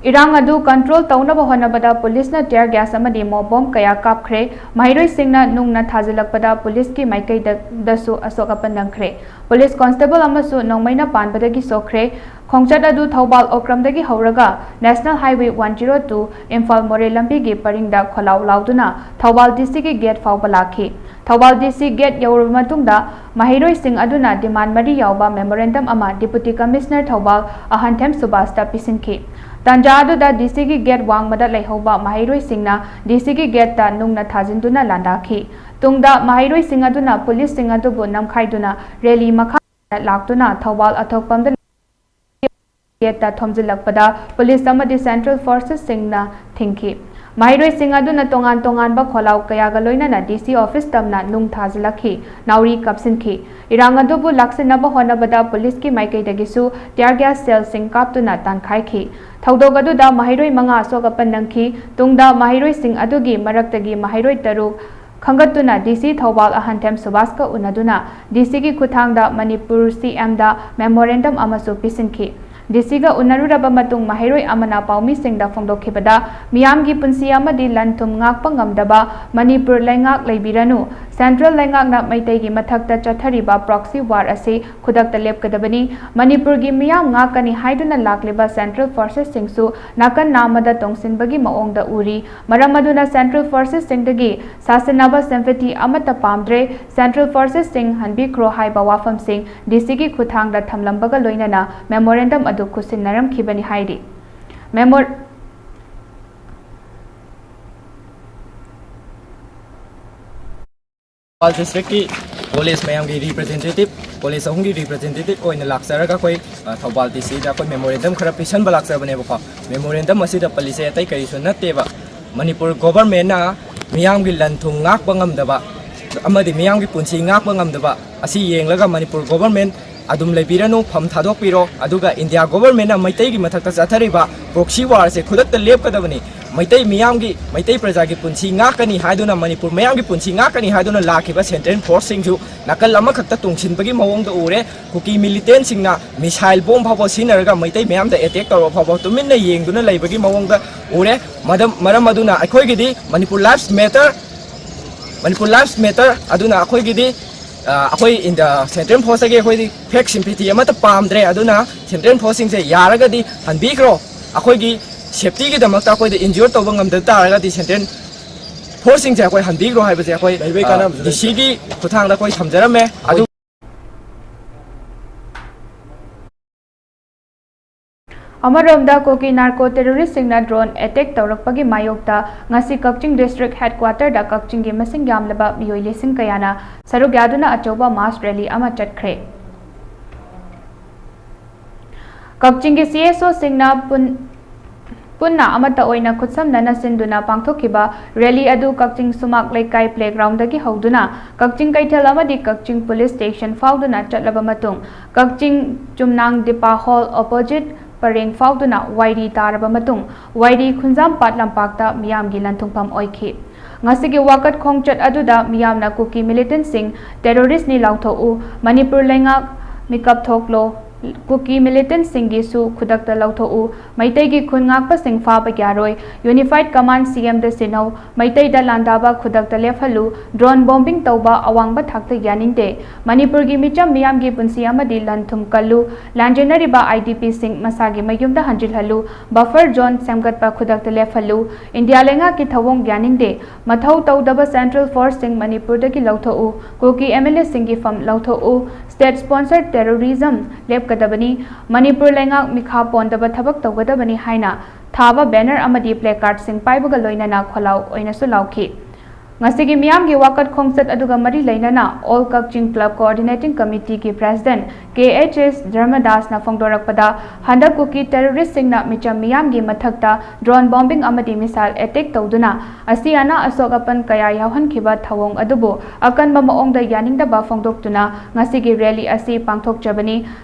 ꯏꯔꯥꯡ ꯑꯗꯨ ꯀꯟꯇ꯭ꯔꯣꯜ ꯇꯧꯅꯕ ꯍꯣꯠꯅꯕꯗ ꯄꯨꯂꯤꯁꯅ ꯇꯤꯌꯔ ꯒ꯭ꯌꯥꯁ ꯑꯃꯗꯤ ꯃꯣꯞ ꯕꯣꯝ ꯀꯌꯥ ꯀꯥꯞꯈ꯭ꯔꯦ꯫ ꯃꯍꯩꯔꯣꯏꯁꯤꯡꯅ ꯅꯨꯡꯅ ꯊꯥꯖꯤꯜꯂꯛꯄꯗ ꯄꯨꯂꯤꯁꯀꯤ ꯃꯥꯏꯀꯩꯗꯁꯨ ꯑꯁꯣꯛ ꯑꯄꯟ ꯅꯪꯈ꯭ꯔꯦ꯫ ꯄꯨꯂꯤꯁ ꯀꯣꯟꯁꯇꯦꯕꯜ ꯑꯃꯁꯨ ꯅꯣꯡꯃꯩꯅ ꯄꯥꯟꯕꯗꯒꯤ ꯁꯣꯛꯈ꯭ꯔꯦ꯫ ꯈꯣꯡꯆꯠ ꯑꯗꯨ ꯊꯧꯕꯥꯜ ꯑꯣꯀ꯭ꯔꯝꯗꯒꯤ ꯍꯧꯔꯒ national highway one zero two Imphal ꯃꯣꯔꯦ ꯂꯝꯕꯤꯒꯤ ꯄꯔꯤꯡꯗ ꯈꯣꯜꯂꯥꯎ ꯂꯥꯎꯗꯨꯅ ꯊꯧꯕꯥꯜ ꯗꯤ ꯁꯤꯒꯤ ꯒꯦꯠ ꯐꯥꯎꯕ ꯂꯥꯛꯈꯤ꯫ ꯊꯧꯕꯥꯜ ꯗꯤ ꯁꯤ ꯒꯦꯠ ꯌꯧꯔꯕ ꯃꯇꯨꯡꯗ ꯃꯍꯩꯔꯣꯏꯁꯤꯡ ꯑꯗꯨꯅ ꯗꯤꯃꯥꯟ ꯃꯔꯤ ꯌꯥꯎꯕ ꯃꯦꯃꯣꯔꯦꯟꯗꯝ ꯑꯃ ꯗꯤꯄꯨꯇꯤ ꯀꯃꯤꯁꯅꯔ ꯊꯧꯕꯥꯜ ꯑꯍꯟꯊꯦꯝ ꯁꯨꯕꯥꯁꯇ ꯄꯤꯁꯤꯟꯈꯤ꯫ ꯇꯥꯟꯖꯥ ꯑꯗꯨꯗ ꯗꯤ ꯁꯤꯒꯤ ꯒꯦꯠ ꯋꯥꯡꯃꯗ ꯂꯩꯍꯧꯕ ꯃꯍꯩꯔꯣꯏꯁꯤꯡꯅ ꯗꯤ ꯁꯤꯒꯤ ꯒꯦꯠꯇ ꯅꯨꯡꯅ ꯊꯥꯖꯤꯟꯗꯨꯅ ꯂꯥꯟꯗꯥꯈꯤ꯫ ꯇꯨꯡꯗ ꯃꯍꯩꯔꯣꯏꯁꯤꯡ ꯑꯗꯨꯅ ꯄꯨꯂꯤꯁꯁꯤꯡ ꯑꯗꯨꯕꯨ ꯅꯝꯈꯥꯏꯗꯨꯅ ꯔꯦꯂꯤ ꯃꯈꯥ ꯂꯥꯛꯇꯨꯅ ꯊꯧꯕꯥꯜ ꯑꯊꯣꯛꯄꯝꯗ ꯒꯦꯠꯇ ꯊꯣꯝꯖꯤꯜꯂꯛꯄꯗ ꯄꯨꯂꯤꯁ ꯑꯃꯗꯤ ꯁꯦꯟꯇ꯭ꯔꯦꯜ ꯐꯣꯔꯁꯦꯁꯁꯤꯡꯅ ꯊꯤꯡꯈꯤ꯫ ꯃꯍꯩꯔꯣꯏꯁꯤꯡ ꯑꯗꯨꯅ ꯇꯣꯉꯥꯟ ꯇꯣꯉꯥꯟꯕ ꯈꯣꯜꯂꯥꯎ ꯀꯌꯥꯒ ꯂꯣꯏꯅꯅ ꯗꯤ ꯁꯤ ꯑꯣꯐꯤꯁ ꯇꯝꯅ ꯅꯨꯡ ꯊꯥꯖꯤꯜꯂꯛꯈꯤ, ꯅꯥꯎꯔꯤ ꯀꯥꯞꯁꯤꯟꯈꯤ꯫ ꯏꯔꯥꯡ ꯑꯗꯨꯕꯨ ꯂꯥꯛꯁꯤꯟꯅꯕ ꯍꯣꯠꯅꯕꯗ ꯄꯨꯂꯤꯁꯀꯤ ꯃꯥꯏꯀꯩꯗꯒꯤꯁꯨ tear gas shellꯁꯤꯡ ꯀꯥꯞꯇꯨꯅ ꯇꯥꯟꯈꯥꯏꯈꯤ꯫ ꯊꯧꯗꯣꯛ ꯑꯗꯨꯗ ꯃꯍꯩꯔꯣꯏ ꯃꯉꯥ ꯑꯁꯣꯛ ꯑꯄꯟ ꯅꯪꯈꯤ꯫ ꯇꯨꯡꯗ ꯃꯍꯩꯔꯣꯏꯁꯤꯡ ꯑꯗꯨꯒꯤ ꯃꯔꯛꯇꯒꯤ ꯃꯍꯩꯔꯣꯏ ꯇꯔꯨꯛ ꯈꯟꯒꯠꯇꯨꯅ ꯗꯤ ꯁꯤ ꯊꯧꯕꯥꯜ ꯑꯍꯟꯊꯦꯝ ꯁꯨꯕꯥꯁꯀ ꯎꯅꯗꯨꯅ ꯗꯤ ꯁꯤꯒꯤ ꯈꯨꯠꯊꯥꯡꯗ ꯃꯅꯤꯄꯨꯔ ꯁꯤ ꯑꯦꯝꯗ memorandum ꯑꯃꯁꯨ ꯄꯤꯁꯤꯟꯈꯤ꯫ ꯗꯤ ꯁꯤꯒ ꯎꯅꯔꯨꯔꯕ ꯃꯇꯨꯡ ꯃꯍꯩꯔꯣꯏ ꯑꯃꯅ ꯄꯥꯎꯃꯤꯁꯤꯡꯗ ꯐꯣꯡꯗꯣꯛꯈꯤꯕꯗ, ꯃꯤꯌꯥꯝꯒꯤ ꯄꯨꯟꯁꯤ ꯑꯃꯗꯤ ꯂꯟ ꯊꯨꯝ ꯉꯥꯛꯄ ꯉꯝꯗꯕ ꯃꯅꯤꯄꯨꯔ ꯂꯩꯉꯥꯛ ꯂꯩꯕꯤꯔꯅꯨ꯫ Central ꯂꯩꯉꯥꯛꯅ ꯃꯩꯇꯩꯒꯤ ꯃꯊꯛꯇ ꯆꯠꯊꯔꯤꯕ proxy war ꯑꯁꯤ ꯈꯨꯗꯛꯇ ꯂꯦꯞꯀꯗꯕꯅꯤ꯫ ꯃꯅꯤꯄꯨꯔꯒꯤ ꯃꯤꯌꯥꯝ ꯉꯥꯛꯀꯅꯤ ꯍꯥꯏꯗꯨꯅ ꯂꯥꯛꯂꯤꯕ central forcesꯁꯤꯡꯁꯨ ꯅꯥꯀꯟ ꯅꯥꯝꯃꯗ ꯇꯣꯡꯁꯤꯟꯕꯒꯤ ꯃꯑꯣꯡꯗ ꯎꯔꯤ꯫ ꯃꯔꯝ ꯑꯗꯨꯅ central forcesꯁꯤꯡꯗꯒꯤ ꯁꯥꯁꯤꯟꯅꯕ sympathy ꯑꯃꯠꯇ ꯄꯥꯝꯗ꯭ꯔꯦ꯫ Central forcesꯁꯤꯡ ꯍꯟꯕꯤꯈ꯭ꯔꯣ ꯍꯥꯏꯕ ꯋꯥꯐꯝꯁꯤꯡ ꯗꯤ ꯁꯤꯒꯤ ꯈꯨꯠꯊꯥꯡꯗ ꯊꯝꯂꯝꯕꯒ ꯂꯣꯏꯅꯅ memorandum ꯑꯗꯨ ꯈꯨꯠꯁꯤꯟꯅꯔꯝꯈꯤꯕꯅꯤ ꯍꯥꯏꯔꯤ꯫ Memor- ꯊꯧꯕꯥꯜ districtꯀꯤ ꯀꯣꯂꯦꯖ ꯃꯌꯥꯝꯒꯤ representative, ꯀꯣꯂꯦꯖ ꯑꯍꯨꯝꯒꯤ representative ꯑꯣꯏꯅ ꯂꯥꯛꯆꯔꯒ ꯑꯩꯈꯣꯏ, ꯑ, ꯊꯧꯕꯥꯜ ꯗꯤ ꯁꯤꯗ ꯑꯩꯈꯣꯏ memorandum ꯈꯔ ꯄꯤꯁꯟꯕ ꯂꯥꯛꯆꯕꯅꯦꯕꯀꯣ꯫ Memorandum ꯑꯁꯤꯗ ꯄꯜꯂꯤꯁꯦ ꯑꯇꯩ ꯀꯔꯤꯁꯨ ꯅꯠꯇꯦꯕ, ꯃꯅꯤꯄꯨꯔ governmentꯅ ꯃꯤꯌꯥꯝꯒꯤ ꯂꯟ ꯊꯨꯝ ꯉꯥꯛꯄ ꯉꯝꯗꯕ ꯑꯃꯗꯤ ꯃꯤꯌꯥꯝꯒꯤ ꯄꯨꯟꯁꯤ ꯉꯥꯛꯄ ꯉꯝꯗꯕ ꯑꯁꯤ ꯌꯦꯡꯂꯒ ꯃꯅꯤꯄꯨꯔ government ꯑꯗꯨꯝ ꯂꯩꯕꯤꯔꯅꯨ, ꯐꯝ ꯊꯥꯗꯣꯛꯄꯤꯔꯣ, ꯑꯗꯨꯒ India governmentꯅ ꯃꯩꯇꯩꯒꯤ ꯃꯊꯛꯇ ꯆꯠꯊꯔꯤꯕ proxy warꯁꯦ ꯈꯨꯗꯛꯇ ꯂꯦꯞꯀꯗꯕꯅꯤ꯫ ꯃꯩꯇꯩ ꯃꯤꯌꯥꯝꯒꯤ, ꯃꯩꯇꯩ ꯄ꯭ꯔꯖꯥꯒꯤ ꯄꯨꯟꯁꯤ ꯉꯥꯛꯀꯅꯤ ꯍꯥꯏꯗꯨꯅ, ꯃꯅꯤꯄꯨꯔ ꯃꯤꯌꯥꯝꯒꯤ ꯄꯨꯟꯁꯤ ꯉꯥꯛꯀꯅꯤ ꯍꯥꯏꯗꯨꯅ ꯂꯥꯛꯈꯤꯕ central forceꯁꯤꯡꯁꯨ ꯅꯥꯀꯜ ꯑꯃꯈꯛꯇ ꯇꯣꯡꯁꯤꯟꯕꯒꯤ ꯃꯑꯣꯡꯗ ꯎꯔꯦ꯫ ꯀꯨꯀꯤ militantꯁꯤꯡꯅ missile bomb ꯐꯥꯎꯕ ꯁꯤꯖꯤꯟꯅꯔꯒ ꯃꯩꯇꯩ ꯃꯌꯥꯝꯗ attack ꯇꯧꯔꯕ ꯐꯥꯎꯕ ꯇꯨꯃꯤꯟꯅ ꯌꯦꯡꯗꯨꯅ ꯂꯩꯕꯒꯤ ꯃꯑꯣꯡꯗ ꯎꯔꯦ꯫ ꯃꯗꯝ-, ꯃꯔꯝ ꯑꯗꯨꯅ ꯑꯩꯈꯣꯏꯒꯤꯗꯤ Manipur lives matter, Manipur lives matter, ꯑꯗꯨꯅ ꯑꯩꯈꯣꯏꯒꯤꯗꯤ, ꯑ, ꯑꯩꯈꯣꯏ in the central forceꯇꯒꯤ ꯑꯩꯈꯣꯏꯗꯤ fake sympathy ꯑꯃꯠꯇ ꯄꯥꯝꯗ꯭ꯔꯦ꯫ ꯑꯗꯨꯅ central forceꯁꯤꯡꯁꯦ ꯌꯥꯔꯒꯗꯤ ꯍꯟꯕꯤꯈ꯭ꯔꯣ꯫ ꯑꯩꯈꯣꯏꯒꯤ safetyꯒꯤꯗꯃꯛꯇ ꯑꯩꯈꯣꯏꯗ injure ꯇꯧꯕ ꯉꯝꯗ ꯇꯥꯔꯒꯗꯤ central forceꯁꯤꯡꯁꯦ ꯑꯩꯈꯣꯏ ꯍꯟꯕꯤꯈ꯭ꯔꯣ ꯍꯥꯏꯕꯁꯦ ꯑꯩꯈꯣꯏ, ꯂꯩꯕꯩ ꯑ, ꯀꯥꯟꯅꯕꯁꯨ ꯂꯩꯇꯦ꯫ ꯗꯤ ꯁꯤꯒꯤ ꯈꯨꯠꯊꯥꯡꯗ ꯑꯩꯈꯣꯏ ꯊꯝꯖꯔꯝꯃꯦ꯫ ꯑꯗꯨ ꯑꯃꯔꯣꯝꯗ ꯀꯨꯀꯤ narco terroristꯁꯤꯡꯅ drone attack ꯇꯧꯔꯛꯄꯒꯤ ꯃꯥꯌꯣꯛꯇ ꯉꯁꯤ ꯀꯛꯆꯤꯡ district headquarterꯗ ꯀꯛꯆꯤꯡꯒꯤ ꯃꯁꯤꯡ ꯌꯥꯝꯂꯕ ꯃꯤꯑꯣꯏ ꯂꯤꯁꯤꯡ ꯀꯌꯥꯅ ꯁꯔꯨꯛ ꯌꯥꯗꯨꯅ ꯑꯆꯧꯕ mass rally ꯑꯃ ꯆꯠꯈ꯭ꯔꯦ꯫ ꯀꯛꯆꯤꯡꯒꯤ C S Oꯁꯤꯡꯅ ꯄꯨꯟ-, ꯄꯨꯟꯅ ꯑꯃꯠꯇ ꯑꯣꯏꯅ ꯈꯨꯠꯁꯝꯅꯅ ꯁꯤꯟꯗꯨꯅ ꯄꯥꯡꯊꯣꯛꯈꯤꯕ rally ꯑꯗꯨ ꯀꯛꯆꯤꯡ ꯁꯨꯃꯥꯛ ꯂꯩꯀꯥꯏ playground ꯗꯒꯤ ꯍꯧꯗꯨꯅ ꯀꯛꯆꯤꯡ ꯀꯩꯊꯦꯜ ꯑꯃꯗꯤ ꯀꯛꯆꯤꯡ police station ꯐꯥꯎꯗꯨꯅ ꯆꯠꯂꯕ ꯃꯇꯨꯡ, ꯀꯛꯆꯤꯡ ꯆꯨꯝꯅꯥꯡ ꯗꯤꯄꯥ hall opposite ꯄꯔꯦꯡ ꯐꯥꯎꯗꯨꯅ ꯋꯥꯏꯔꯤ ꯇꯥꯔꯕ ꯃꯇꯨꯡ, ꯋꯥꯏꯔꯤ ꯈꯨꯟꯖꯥꯝꯄꯥꯠ ꯂꯝꯄꯥꯛꯇ ꯃꯤꯌꯥꯝꯒꯤ ꯂꯟꯊꯨꯡꯐꯝ ꯑꯣꯏꯈꯤ꯫ ꯉꯁꯤꯒꯤ ꯋꯥꯀꯠ ꯈꯣꯡꯆꯠ ꯑꯗꯨꯗ ꯃꯤꯌꯥꯝꯅ ꯀꯨꯀꯤ militant ꯁꯤꯡ terrorist ꯅꯤ ꯂꯥꯎꯊꯣꯛꯎ, ꯃꯅꯤꯄꯨꯔ ꯂꯩꯉꯥꯛ ꯃꯤꯀꯞ ꯊꯣꯛꯂꯣ, ꯀꯨꯀꯤ militant ꯁꯤꯡꯒꯤꯁꯨ ꯈꯨꯗꯛꯇ ꯂꯧꯊꯣꯛꯎ, ꯃꯩꯇꯩꯒꯤ ꯈꯨꯟ ꯉꯥꯛꯄꯁꯤꯡ ꯐꯥꯕ ꯌꯥꯔꯣꯏ, unified command C M ꯗ ꯁꯤꯟꯅꯧ, ꯃꯩꯇꯩꯗ ꯂꯥꯟꯗꯥꯕ ꯈꯨꯗꯛꯇ ꯂꯦꯞꯍꯜꯂꯨ, drone bombing ꯇꯧꯕ ꯑꯋꯥꯡꯕ ꯊꯥꯛꯇ ꯌꯥꯅꯤꯡꯗꯦ, ꯃꯅꯤꯄꯨꯔꯒꯤ ꯃꯤꯆꯝ ꯃꯤꯌꯥꯝꯒꯤ ꯄꯨꯟꯁꯤ ꯑꯃꯗꯤ ꯂꯟ ꯊꯨꯝ ꯀꯜꯂꯨ, ꯂꯥꯟꯖꯦꯟꯅꯔꯤꯕ I D P ꯁꯤꯡ ꯃꯁꯥꯒꯤ ꯃꯌꯨꯝꯗ ꯍꯟꯖꯤꯜꯍꯜꯂꯨ, buffer zone ꯁꯦꯝꯒꯠꯄ ꯈꯨꯗꯛꯇ ꯂꯦꯞꯍꯜꯂꯨ, ꯏꯟꯗꯤꯌꯥ ꯂꯩꯉꯥꯛꯀꯤ ꯊꯧꯑꯣꯡ ꯌꯥꯅꯤꯡꯗꯦ, ꯃꯊꯧ ꯇꯧꯗꯕ central force ꯁꯤꯡ ꯃꯅꯤꯄꯨꯔꯗꯒꯤ ꯂꯧꯊꯣꯛꯎ, ꯀꯨꯀꯤ M L A ꯁꯤꯡꯒꯤ ꯐꯝ ꯂꯧꯊꯣꯛꯎ, state sponsor terrorism ꯂꯦꯞꯀꯗꯕꯅꯤ, ꯃꯅꯤꯄꯨꯔ ꯂꯩꯉꯥꯛ ꯃꯤꯈꯥ ꯄꯣꯟꯗꯕ ꯊꯕꯛ ꯇꯧꯒꯗꯕꯅꯤ ꯍꯥꯏꯅ ꯊꯥꯕ banner ꯑꯃꯗꯤ placard ꯁꯤꯡ ꯄꯥꯏꯕꯒ ꯂꯣꯏꯅꯅ ꯈꯣꯜꯂꯥꯎ ꯑꯣꯏꯅꯁꯨ ꯂꯥꯎꯈꯤ꯫ ꯉꯁꯤꯒꯤ ꯃꯤꯌꯥꯝꯒꯤ ꯋꯥꯀꯠ ꯈꯣꯡꯆꯠ ꯑꯗꯨꯒ ꯃꯔꯤ ꯂꯩꯅꯅ All Kakching Club Coordinating Committee ꯒꯤ President K H S ꯙꯔꯃꯗꯥꯁꯅ ꯐꯣꯡꯗꯣꯔꯛꯄꯗ, ꯍꯟꯗꯛ ꯀꯨꯀꯤ terrorist ꯁꯤꯡꯅ ꯃꯤꯆꯝ ꯃꯤꯌꯥꯝꯒꯤ ꯃꯊꯛꯇ drone bombing ꯑꯃꯗꯤ missile attack ꯇꯧꯗꯨꯅ ꯑꯁꯤ ꯑꯅꯥ ꯑꯁꯣꯛ ꯑꯄꯟ ꯀꯌꯥ ꯌꯥꯎꯍꯟꯈꯤꯕ ꯊꯧꯑꯣꯡ ꯑꯗꯨꯕꯨ ꯑꯀꯟꯕ ꯃꯑꯣꯡꯗ ꯌꯥꯅꯤꯡꯗꯕ ꯐꯣꯡꯗꯣꯛꯇꯨꯅ ꯉꯁꯤꯒꯤ rally ꯑꯁꯤ ꯄꯥꯡꯊꯣꯛꯆꯕꯅꯤ꯫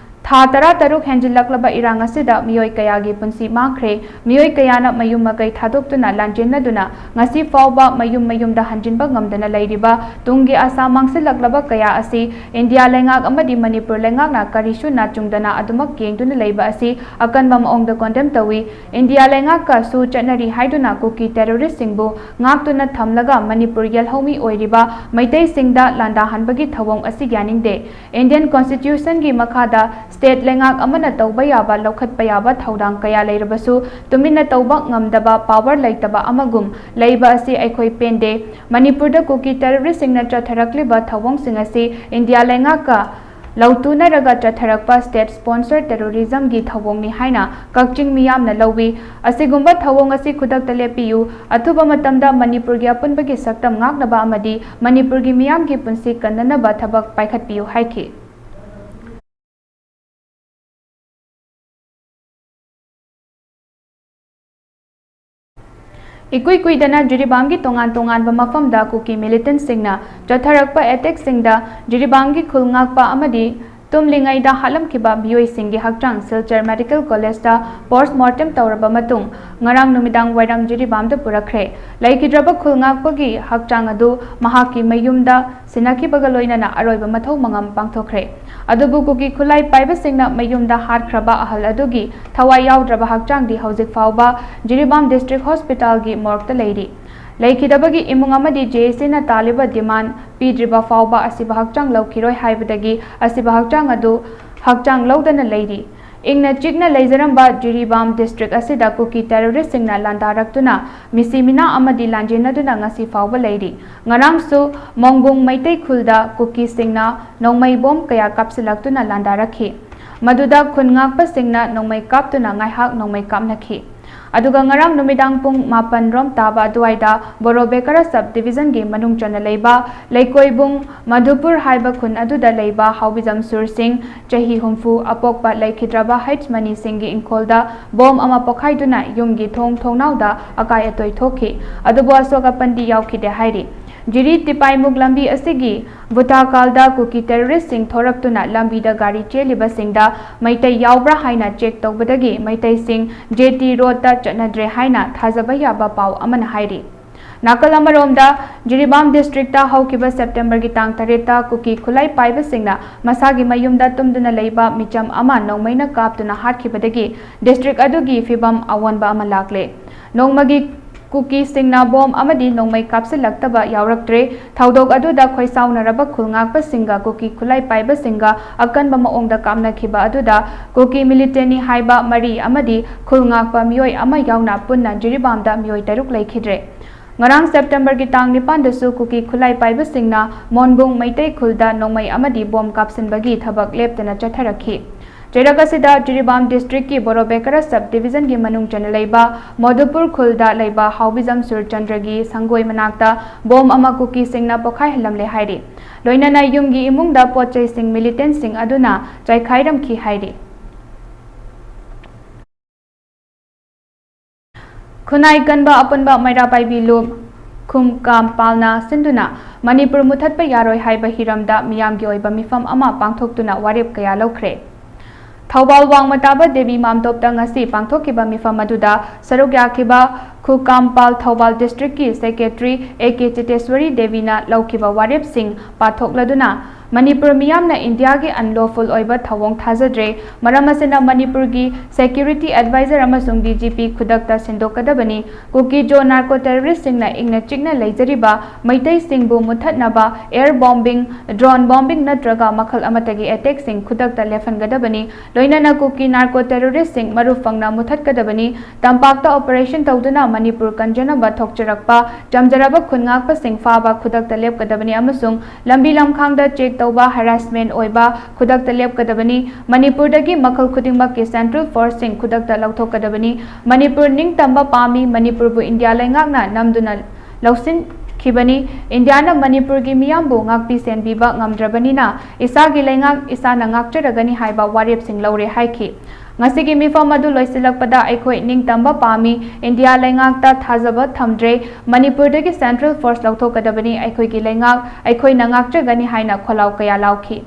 ꯊꯥ ꯇꯔꯥꯇꯔꯨꯛ ꯍꯦꯟꯖꯤꯜꯂꯛꯂꯕ ꯏꯔꯥꯡ ꯑꯁꯤꯗ ꯃꯤꯑꯣꯏ ꯀꯌꯥꯒꯤ ꯄꯨꯟꯁꯤ ꯃꯥꯡꯈ꯭ꯔꯦ, ꯃꯤꯑꯣꯏ ꯀꯌꯥꯅ ꯃꯌꯨꯝ ꯃꯀꯩ ꯊꯥꯗꯣꯛꯇꯨꯅ ꯂꯥꯟꯖꯦꯟꯅꯗꯨꯅ ꯉꯁꯤ ꯐꯥꯎꯕ ꯃꯌꯨꯝ ꯃꯌꯨꯝꯗ ꯍꯟꯖꯤꯟꯕ ꯉꯝꯗꯅ ꯂꯩꯔꯤꯕ ꯇꯨꯡꯒꯤ ꯑꯥꯁꯥ ꯃꯥꯡꯁꯤꯜꯂꯛꯂꯕ ꯀꯌꯥ ꯑꯁꯤ ꯏꯟꯗꯤꯌꯥ ꯂꯩꯉꯥꯛ ꯑꯃꯗꯤ ꯃꯅꯤꯄꯨꯔ ꯂꯩꯉꯥꯛꯅ ꯀꯔꯤꯁꯨ ꯅꯥꯆꯨꯡꯗꯅ ꯑꯗꯨꯃꯛ ꯌꯦꯡꯗꯨꯅ ꯂꯩꯕ ꯑꯁꯤ ꯑꯀꯟꯕ ꯃꯑꯣꯡꯗ condemn ꯇꯧꯏ꯫ ꯏꯟꯗꯤꯌꯥ ꯂꯩꯉꯥꯛꯀꯁꯨ ꯆꯠꯅꯔꯤ ꯍꯥꯏꯗꯨꯅ ꯀꯨꯀꯤ terrorist ꯁꯤꯡꯕꯨ ꯉꯥꯛꯇꯨꯅ ꯊꯝꯂꯒ ꯃꯅꯤꯄꯨꯔ ꯌꯦꯜꯍꯧꯃꯤ ꯑꯣꯏꯔꯤꯕ ꯃꯩꯇꯩꯁꯤꯡꯗ ꯂꯥꯟꯗꯥꯍꯟꯕꯒꯤ ꯊꯧꯑꯣꯡ ꯑꯁꯤ ꯌꯥꯅꯤꯡꯗꯦ꯫ Indian Constitution ꯒꯤ ꯃꯈꯥꯗ state ꯂꯩꯉꯥꯛ ꯑꯃꯅ ꯇꯧꯕ ꯌꯥꯕ, ꯂꯧꯈꯠꯄ ꯌꯥꯕ ꯊꯧꯗꯥꯡ ꯀꯌꯥ ꯂꯩꯔꯕꯁꯨ ꯇꯨꯃꯤꯟꯅ ꯇꯧꯕ ꯉꯝꯗꯕ power ꯂꯩꯇꯕ ꯑꯃꯒꯨꯝ ꯂꯩꯕ ꯑꯁꯤ ꯑꯩꯈꯣꯏ ꯄꯦꯟꯗꯦ꯫ ꯃꯅꯤꯄꯨꯔꯗ ꯀꯨꯀꯤ terrorist ꯁꯤꯡꯅ ꯆꯠꯊꯔꯛꯂꯤꯕ ꯊꯧꯑꯣꯡꯁꯤꯡ ꯑꯁꯤ ꯏꯟꯗꯤꯌꯥ ꯂꯩꯉꯥꯛꯀ ꯂꯧꯇꯨꯅꯔꯒ ꯆꯠꯊꯔꯛꯄ state sponsor terrorism ꯒꯤ ꯊꯧꯑꯣꯡꯅꯤ ꯍꯥꯏꯅ ꯀꯛꯆꯤꯡ ꯃꯤꯌꯥꯝꯅ ꯂꯧꯏ꯫ ꯑꯁꯤꯒꯨꯝꯕ ꯊꯧꯑꯣꯡ ꯑꯁꯤ ꯈꯨꯗꯛꯇ ꯂꯦꯞꯄꯤꯌꯨ꯫ ꯑꯊꯨꯕ ꯃꯇꯝꯗ ꯃꯅꯤꯄꯨꯔꯒꯤ ꯑꯄꯨꯟꯕꯒꯤ ꯁꯛꯇꯝ ꯉꯥꯛꯅꯕ ꯑꯃꯗꯤ ꯃꯅꯤꯄꯨꯔꯒꯤ ꯃꯤꯌꯥꯝꯒꯤ ꯄꯨꯟꯁꯤ ꯀꯟꯅꯅꯕ ꯊꯕꯛ ꯄꯥꯏꯈꯠꯄꯤꯌꯨ ꯍꯥꯏꯈꯤ꯫ ꯏꯀꯨꯏ ꯀꯨꯏꯗꯅ ꯖꯤꯔꯤꯕꯥꯝꯒꯤ ꯇꯣꯉꯥꯟ ꯇꯣꯉꯥꯟꯕ ꯃꯐꯝꯗ ꯀꯨꯀꯤ ꯃꯤꯂꯤꯇꯦꯟꯠꯁꯤꯡꯅ ꯆꯠꯊꯔꯛꯄ ꯑꯦꯇꯦꯛꯁꯤꯡꯗ ꯖꯤꯔꯤꯕꯥꯝꯒꯤ ꯈꯨꯜ ꯉꯥꯛꯄ ꯑꯃꯗꯤ ꯇꯨꯝꯂꯤꯉꯩꯗ ꯍꯥꯠꯂꯝꯈꯤꯕ ꯃꯤꯑꯣꯏꯁꯤꯡꯒꯤ ꯍꯛꯆꯥꯡ ꯁꯤꯜꯆꯔ ꯃꯦꯗꯤꯀꯦꯜ ꯀꯣꯂꯦꯖꯇ ꯄꯣꯁ꯭ꯠꯃꯣꯔꯇꯦꯝ ꯇꯧꯔꯕ ꯃꯇꯨꯡ ꯉꯔꯥꯡ ꯅꯨꯃꯤꯗꯥꯡ ꯋꯥꯏꯔꯝ ꯖꯤꯔꯤꯕꯥꯝꯗ ꯄꯨꯔꯛꯈ꯭ꯔꯦ꯫ ꯂꯩꯈꯤꯗ꯭ꯔꯕ ꯈꯨꯜ ꯉꯥꯛꯄꯒꯤ ꯍꯛꯆꯥꯡ ꯑꯗꯨ ꯃꯍꯥꯛꯀꯤ ꯃꯌꯨꯝꯗ ꯁꯤꯟꯅꯈꯤꯕꯒ ꯂꯣꯏꯅꯅ ꯑꯔꯣꯏꯕ ꯃꯊꯧ ꯃꯉꯝ ꯄꯥꯡꯊꯣꯛꯈ꯭ꯔꯦ꯫ ꯑꯗꯨꯕꯨ ꯀꯨꯀꯤ ꯈꯨꯠꯂꯥꯏ ꯄꯥꯏꯕꯁꯤꯡꯅ ꯃꯌꯨꯝꯗ ꯍꯥꯠꯈ꯭ꯔꯕ ꯑꯍꯜ ꯑꯗꯨꯒꯤ ꯊꯋꯥꯏ ꯌꯥꯎꯗ꯭ꯔꯕ ꯍꯛꯆꯥꯡꯗꯤ ꯍꯧꯖꯤꯛ ꯐꯥꯎꯕ ꯖꯤꯔꯤꯕꯥꯝ ꯗꯤꯁꯇ꯭ꯔꯤꯛ ꯍꯣꯁꯄꯤꯇꯥꯜꯒꯤ ꯃꯣꯔꯒꯇ ꯂꯩꯔꯤ꯫ ꯂꯩꯈꯤꯗꯕꯒꯤ ꯏꯃꯨꯡ ꯑꯃꯗꯤ ꯖꯦ ꯑꯦ ꯁꯤꯅ ꯇꯥꯜꯂꯤꯕ ꯗꯤꯃꯥꯟ ꯄꯤꯗ꯭ꯔꯤꯕ ꯐꯥꯎꯕ ꯑꯁꯤꯕ ꯍꯛꯆꯥꯡ ꯂꯧꯈꯤꯔꯣꯏ ꯍꯥꯏꯕꯗꯒꯤ ꯑꯁꯤꯕ ꯍꯛꯆꯥꯡ ꯑꯗꯨ ꯍꯛꯆꯥꯡ ꯂꯧꯗꯅ ꯂꯩꯔꯤ꯫ ꯏꯪꯅ ꯆꯤꯛꯅ ꯂꯩꯖꯔꯝꯕ ꯖꯤꯔꯤꯕꯥꯝ ꯗꯤꯁꯇ꯭ꯔꯤꯛ ꯑꯁꯤꯗ ꯀꯨꯀꯤ ꯇꯦꯔꯣꯔꯤꯁ꯭ꯠꯁꯤꯡꯅ ꯂꯥꯟꯗꯥꯔꯛꯇꯨꯅ ꯃꯤꯁꯤ ꯃꯤꯅꯥ ꯑꯃꯗꯤ ꯂꯥꯟꯖꯦꯟꯅꯗꯨꯅ ꯉꯁꯤ ꯐꯥꯎꯕ ꯂꯩꯔꯤ꯫ ꯉꯔꯥꯡꯁꯨ ꯃꯣꯡꯕꯨꯡ ꯃꯩꯇꯩ ꯈꯨꯜꯗ ꯀꯨꯀꯤꯁꯤꯡꯅ ꯅꯣꯡꯃꯩ ꯕꯣꯝ ꯀꯌꯥ ꯀꯥꯞꯁꯤꯜꯂꯛꯇꯨꯅ ꯂꯥꯟꯗꯥꯔꯛꯈꯤ꯫ ꯃꯗꯨꯗ ꯈꯨꯟ ꯉꯥꯛꯄꯁꯤꯡꯅ ꯅꯣꯡꯃꯩ ꯀꯥꯞꯇꯨꯅ ꯉꯥꯏꯍꯥꯛ ꯅꯣꯡꯃꯩ ꯀꯥꯞꯅꯈꯤ꯫ ꯑꯗꯨꯒ ꯉꯔꯥꯡ ꯅꯨꯃꯤꯗꯥꯡ ꯄꯨꯡ ꯃꯥꯄꯟ ꯔꯣꯝ ꯇꯥꯕ ꯑꯗꯨꯋꯥꯏꯗ ꯕꯣꯔꯣꯕꯦꯀꯔꯥ ꯁꯕ ꯗꯤꯕꯤꯖꯟꯒꯤ ꯃꯅꯨꯡ ꯆꯟꯅ ꯂꯩꯕ ꯂꯩꯀꯣꯏꯕꯨꯡ ꯃꯙꯨꯄꯨꯔ ꯍꯥꯏꯕ ꯈꯨꯟ ꯑꯗꯨꯗ ꯂꯩꯕ ꯍꯥꯎꯕꯤꯖꯝ ꯁꯨꯔ ꯁꯤꯡ, ꯆꯍꯤ ꯍꯨꯝꯐꯨ, ꯑꯄꯣꯛꯄ ꯂꯩꯈꯤꯗ꯭ꯔꯕ ꯍꯩꯆ ꯃꯅꯤ ꯁꯤꯡꯒꯤ ꯏꯪꯈꯣꯜꯗ ꯕꯣꯝ ꯑꯃ ꯄꯣꯈꯥꯏꯗꯨꯅ ꯌꯨꯝꯒꯤ ꯊꯣꯡ ꯊꯣꯡꯅꯥꯎꯗ ꯑꯀꯥꯏ ꯑꯇꯣꯏ ꯊꯣꯛꯈꯤ꯫ ꯑꯗꯨꯕꯨ ꯑꯁꯣꯛ ꯑꯄꯟꯗꯤ ꯌꯥꯎꯈꯤꯗꯦ ꯍꯥꯏꯔꯤ꯫ ꯖꯤꯔꯤ ꯇꯤꯄꯥꯏꯃꯨꯛ ꯂꯝꯕꯤ ꯑꯁꯤꯒꯤ ꯚꯨꯇꯥꯀꯥꯜꯗ ꯀꯨꯀꯤ ꯇꯦꯔꯣꯔꯤꯁ꯭ꯠꯁꯤꯡ ꯊꯣꯔꯛꯇꯨꯅ ꯂꯝꯕꯤꯗ ꯒꯥꯔꯤ ꯆꯦꯜꯂꯤꯕꯁꯤꯡꯗ ꯃꯩꯇꯩ ꯌꯥꯎꯕ꯭ꯔꯥ ꯍꯥꯏꯅ ꯆꯦꯛ ꯇꯧꯕꯗꯒꯤ ꯃꯩꯇꯩꯁꯤꯡ ꯖꯦ ꯇꯤ ꯔꯣꯗꯇ ꯆꯠꯅꯗ꯭ꯔꯦ ꯍꯥꯏꯅ ꯊꯥꯖꯕ ꯌꯥꯕ ꯄꯥꯎ ꯑꯃꯅ ꯍꯥꯏꯔꯤ꯫ ꯅꯥꯀꯜ ꯑꯃꯔꯣꯝꯗ, ꯖꯤꯔꯤꯕꯥꯝ ꯗꯤꯁꯇ꯭ꯔꯤꯛꯇ ꯍꯧꯈꯤꯕ ꯁꯦꯞꯇꯦꯝꯕꯔꯒꯤ ꯇꯥꯡ ꯇꯔꯦꯠꯇ ꯀꯨꯀꯤ ꯈꯨꯠꯂꯥꯏ ꯄꯥꯏꯕꯁꯤꯡꯅ ꯃꯁꯥꯒꯤ ꯃꯌꯨꯝꯗ ꯇꯨꯝꯗꯨꯅ ꯂꯩꯕ ꯃꯤꯆꯝ ꯑꯃ ꯅꯣꯡꯃꯩꯅ ꯀꯥꯞꯇꯨꯅ ꯍꯥꯠꯈꯤꯕꯗꯒꯤ ꯗꯤꯁꯇ꯭ꯔꯤꯛ ꯑꯗꯨꯒꯤ ꯐꯤꯚꯝ ꯑꯑꯣꯟꯕ ꯑꯃ ꯂꯥꯛꯂꯦ꯫ ꯅꯣꯡꯃꯒꯤ ꯀꯨꯀꯤꯁꯤꯡꯅ ꯕꯣꯝ ꯑꯃꯗꯤ ꯅꯣꯡꯃꯩ ꯀꯥꯞꯁꯤꯜꯂꯛꯇꯕ ꯌꯥꯎꯔꯛꯇ꯭ꯔꯦ꯫ ꯊꯧꯗꯣꯛ ꯑꯗꯨꯗ ꯈꯣꯏꯁꯥꯎꯅꯔꯕ ꯈꯨꯜ ꯉꯥꯛꯄꯁꯤꯡꯒ ꯀꯨꯀꯤ ꯈꯨꯠꯂꯥꯏ ꯄꯥꯏꯕꯁꯤꯡꯒ ꯑꯀꯟꯕ ꯃꯑꯣꯡꯗ ꯀꯥꯞꯅꯈꯤꯕ ꯑꯗꯨꯗ ꯀꯨꯀꯤ ꯃꯤꯂꯤꯇꯦꯟꯅꯤ ꯍꯥꯏꯕ ꯃꯔꯤ ꯑꯃꯗꯤ ꯈꯨꯜ ꯉꯥꯛꯄ ꯃꯤꯑꯣꯏ ꯑꯃ ꯌꯥꯎꯅ ꯄꯨꯟꯅ ꯖꯤꯔꯤꯕꯥꯝꯗ ꯃꯤꯑꯣꯏ ꯇꯔꯨꯛ ꯂꯩꯈꯤꯗ꯭ꯔꯦ꯫ ꯉꯔꯥꯡ ꯁꯦꯞꯇꯦꯝꯕꯔꯒꯤ ꯇꯥꯡ ꯅꯤꯄꯥꯟꯗꯁꯨ ꯀꯨꯀꯤ ꯈꯨꯠꯂꯥꯏ ꯄꯥꯏꯕꯁꯤꯡꯅ ꯃꯣꯟꯕꯨꯡ ꯃꯩꯇꯩ ꯈꯨꯜꯗ ꯅꯣꯡꯃꯩ ꯑꯃꯗꯤ ꯕꯣꯝ ꯀꯥꯞꯁꯤꯟꯕꯒꯤ ꯊꯕꯛ ꯂꯦꯞꯇꯅ ꯆꯠꯊꯔꯛꯈꯤ꯫ ꯆꯩꯔꯛ ꯑꯁꯤꯗ ꯖꯤꯔꯤꯕꯥꯝ ꯗꯤꯁꯇ꯭ꯔꯤꯛꯀꯤ ꯕꯣꯔꯣꯕꯦꯀꯔꯥ ꯁꯕ ꯗꯤꯕꯤꯖꯟꯒꯤ ꯃꯅꯨꯡ ꯆꯟꯅ ꯂꯩꯕ ꯃꯣꯗꯨꯄꯨꯔ ꯈꯨꯜꯗ ꯂꯩꯕ ꯍꯥꯎꯕꯤꯖꯝ ꯁꯨꯔꯆꯟꯗ꯭ꯔꯒꯤ ꯁꯪꯒꯣꯏ ꯃꯅꯥꯛꯇ ꯕꯣꯝ ꯑꯃ ꯀꯨꯀꯤꯁꯤꯡꯅ ꯄꯣꯈꯥꯏꯍꯜꯂꯝꯂꯦ ꯍꯥꯏꯔꯤ꯫ ꯂꯣꯏꯅꯅ ꯌꯨꯝꯒꯤ ꯏꯃꯨꯡꯗ ꯄꯣꯠ ꯆꯩꯁꯤꯡ ꯃꯤꯂꯤꯇꯦꯟꯁꯤꯡ ꯑꯗꯨꯅ ꯆꯥꯏꯈꯥꯏꯔꯝꯈꯤ ꯍꯥꯏꯔꯤ꯫ ꯈꯨꯟꯅꯥꯏ ꯀꯟꯕ ꯑꯄꯨꯟꯕ ꯃꯩꯔꯥ ꯄꯥꯏꯕꯤ ꯂꯨꯞ ꯈꯨꯝꯀꯥꯝ ꯄꯥꯜꯅ ꯁꯤꯟꯗꯨꯅ ꯃꯅꯤꯄꯨꯔ ꯃꯨꯊꯠꯄ ꯌꯥꯔꯣꯏ ꯍꯥꯏꯕ ꯍꯤꯔꯝꯗ ꯃꯤꯌꯥꯝꯒꯤ ꯑꯣꯏꯕ ꯃꯤꯐꯝ ꯑꯃ ꯄꯥꯡꯊꯣꯛꯇꯨꯅ ꯋꯥꯔꯦꯞ ꯀꯌꯥ ꯂꯧꯈ꯭ꯔꯦ꯫ ꯊꯧꯕꯥꯜ ꯋꯥꯡꯃ ꯇꯥꯕ ꯗꯦꯕꯤ ꯃꯥꯝꯇꯣꯞꯇ ꯉꯁꯤ ꯄꯥꯡꯊꯣꯛꯈꯤꯕ ꯃꯤꯐꯝ ꯑꯗꯨꯗ ꯁꯔꯨꯛ ꯌꯥꯈꯤꯕ ꯈꯨꯀꯥꯝꯄꯥꯜ ꯊꯧꯕꯥꯜ ꯗꯤꯁꯇ꯭ꯔꯤꯛꯀꯤ ꯁꯦꯀ꯭ꯔꯦꯇꯔꯤ ꯑꯦ ꯀꯦ ꯆꯤꯇꯦꯁ꯭ꯋꯔꯤ ꯗꯦꯕꯤꯅ ꯂꯧꯈꯤꯕ ꯋꯥꯔꯦꯞꯁꯤꯡ ꯄꯥꯊꯣꯛꯂꯗꯨꯅ, ꯃꯅꯤꯄꯨꯔ ꯃꯤꯌꯥꯝꯅ ꯏꯟꯗꯤꯌꯥꯒꯤ ꯑꯟꯂꯣꯐꯨꯜ ꯑꯣꯏꯕ ꯊꯧꯑꯣꯡ ꯊꯥꯖꯗ꯭ꯔꯦ, ꯃꯔꯝ ꯑꯁꯤꯅ ꯃꯅꯤꯄꯨꯔꯒꯤ ꯁꯦꯀ꯭ꯌꯨꯔꯤꯇꯤ ꯑꯦꯗꯚꯥꯏꯖꯔ ꯑꯃꯁꯨꯡ ꯗꯤ ꯖꯤ ꯄꯤ ꯈꯨꯗꯛꯇ ꯁꯤꯟꯗꯣꯛꯀꯗꯕꯅꯤ, ꯀꯨꯀꯤ ꯖꯣ ꯅꯥꯔꯀꯣ ꯇꯦꯔꯣꯔꯤꯁꯁꯤꯡꯅ ꯏꯪꯅ ꯆꯤꯛꯅ ꯂꯩꯖꯔꯤꯕ ꯃꯩꯇꯩꯁꯤꯡꯕꯨ ꯃꯨꯠꯊꯠꯅꯕ ꯑꯦꯌꯔ ꯕꯣꯝꯕꯤꯡ, ꯗ꯭ꯔꯣꯟ ꯕꯣꯝꯕꯤꯡ ꯅꯠꯇ꯭ꯔꯒ ꯃꯈꯜ ꯑꯃꯠꯇꯒꯤ ꯑꯦꯇꯦꯛꯁꯤꯡ ꯈꯨꯗꯛꯇ ꯂꯦꯞꯍꯟꯒꯗꯕꯅꯤ, ꯂꯣꯏꯅꯅ ꯀꯨꯀꯤ ꯅꯥꯔꯀꯣ ꯇꯦꯔꯣꯔꯤꯁꯁꯤꯡ ꯃꯔꯨ ꯐꯪꯅ ꯃꯨꯠꯊꯠꯀꯗꯕꯅꯤ, ꯇꯝꯄꯥꯛꯇ ꯑꯣꯄꯔꯦꯁꯟ ꯇꯧꯗꯨꯅ ꯃꯅꯤꯄꯨꯔ ꯀꯟꯖꯅꯕ ꯊꯣꯛꯆꯔꯛꯄ ꯆꯝꯖꯔꯕ ꯈꯨꯟ ꯉꯥꯛꯄꯁꯤꯡ ꯐꯥꯕ ꯈꯨꯗꯛꯇ ꯂꯦꯞꯀꯗꯕꯅꯤ ꯑꯃꯁꯨꯡ ꯂꯝꯕꯤ ꯂꯝꯈꯥꯡꯗ ꯆꯦꯛ ꯇꯧꯕ, ꯍꯔꯥꯁꯃꯦꯟ ꯑꯣꯏꯕ ꯈꯨꯗꯛꯇ ꯂꯦꯞꯀꯗꯕꯅꯤ꯫ ꯃꯅꯤꯄꯨꯔꯗꯒꯤ ꯃꯈꯜ ꯈꯨꯗꯤꯡꯃꯛꯀꯤ ꯁꯦꯟꯇ꯭ꯔꯦꯜ ꯐꯣꯔꯁꯁꯤꯡ ꯈꯨꯗꯛꯇ ꯂꯧꯊꯣꯛꯀꯗꯕꯅꯤ꯫ ꯃꯅꯤꯄꯨꯔ ꯅꯤꯡꯇꯝꯕ ꯄꯥꯝꯃꯤ, ꯃꯅꯤꯄꯨꯔꯕꯨ ꯏꯟꯗꯤꯌꯥ ꯂꯩꯉꯥꯛꯅ ꯅꯝꯗꯨꯅ ꯂꯧꯁꯤꯟꯈꯤꯕꯅꯤ꯫ ꯏꯟꯗꯤꯌꯥꯅ ꯃꯅꯤꯄꯨꯔꯒꯤ ꯃꯤꯌꯥꯝꯕꯨ ꯉꯥꯛꯄꯤ ꯁꯦꯟꯕꯤꯕ ꯉꯝꯗ꯭ꯔꯕꯅꯤꯅ ꯏꯁꯥꯒꯤ ꯂꯩꯉꯥꯛ ꯏꯁꯥꯅ ꯉꯥꯛꯆꯔꯒꯅꯤ ꯍꯥꯏꯕ ꯋꯥꯔꯦꯞꯁꯤꯡ ꯂꯧꯔꯦ ꯍꯥꯏꯈꯤ꯫ ꯉꯁꯤꯒꯤ ꯃꯤꯐꯝ ꯑꯗꯨ ꯂꯣꯏꯁꯤꯜꯂꯛꯄꯗ ꯑꯩꯈꯣꯏ ꯅꯤꯡꯇꯝꯕ ꯄꯥꯝꯃꯤ, ꯏꯟꯗꯤꯌꯥ ꯂꯩꯉꯥꯛꯇ ꯊꯥꯖꯕ ꯊꯝꯗ꯭ꯔꯦ, ꯃꯅꯤꯄꯨꯔꯗꯒꯤ ꯁꯦꯟꯇ꯭ꯔꯦꯜ ꯐꯣꯔꯁ ꯂꯧꯊꯣꯛꯀꯗꯕꯅꯤ, ꯑꯩꯈꯣꯏꯒꯤ ꯂꯩꯉꯥꯛ ꯑꯩꯈꯣꯏꯅ ꯉꯥꯛꯆꯒꯅꯤ ꯍꯥꯏꯅ ꯈꯣꯜꯂꯥꯎ ꯀꯌꯥ ꯂꯥꯎꯈꯤ꯫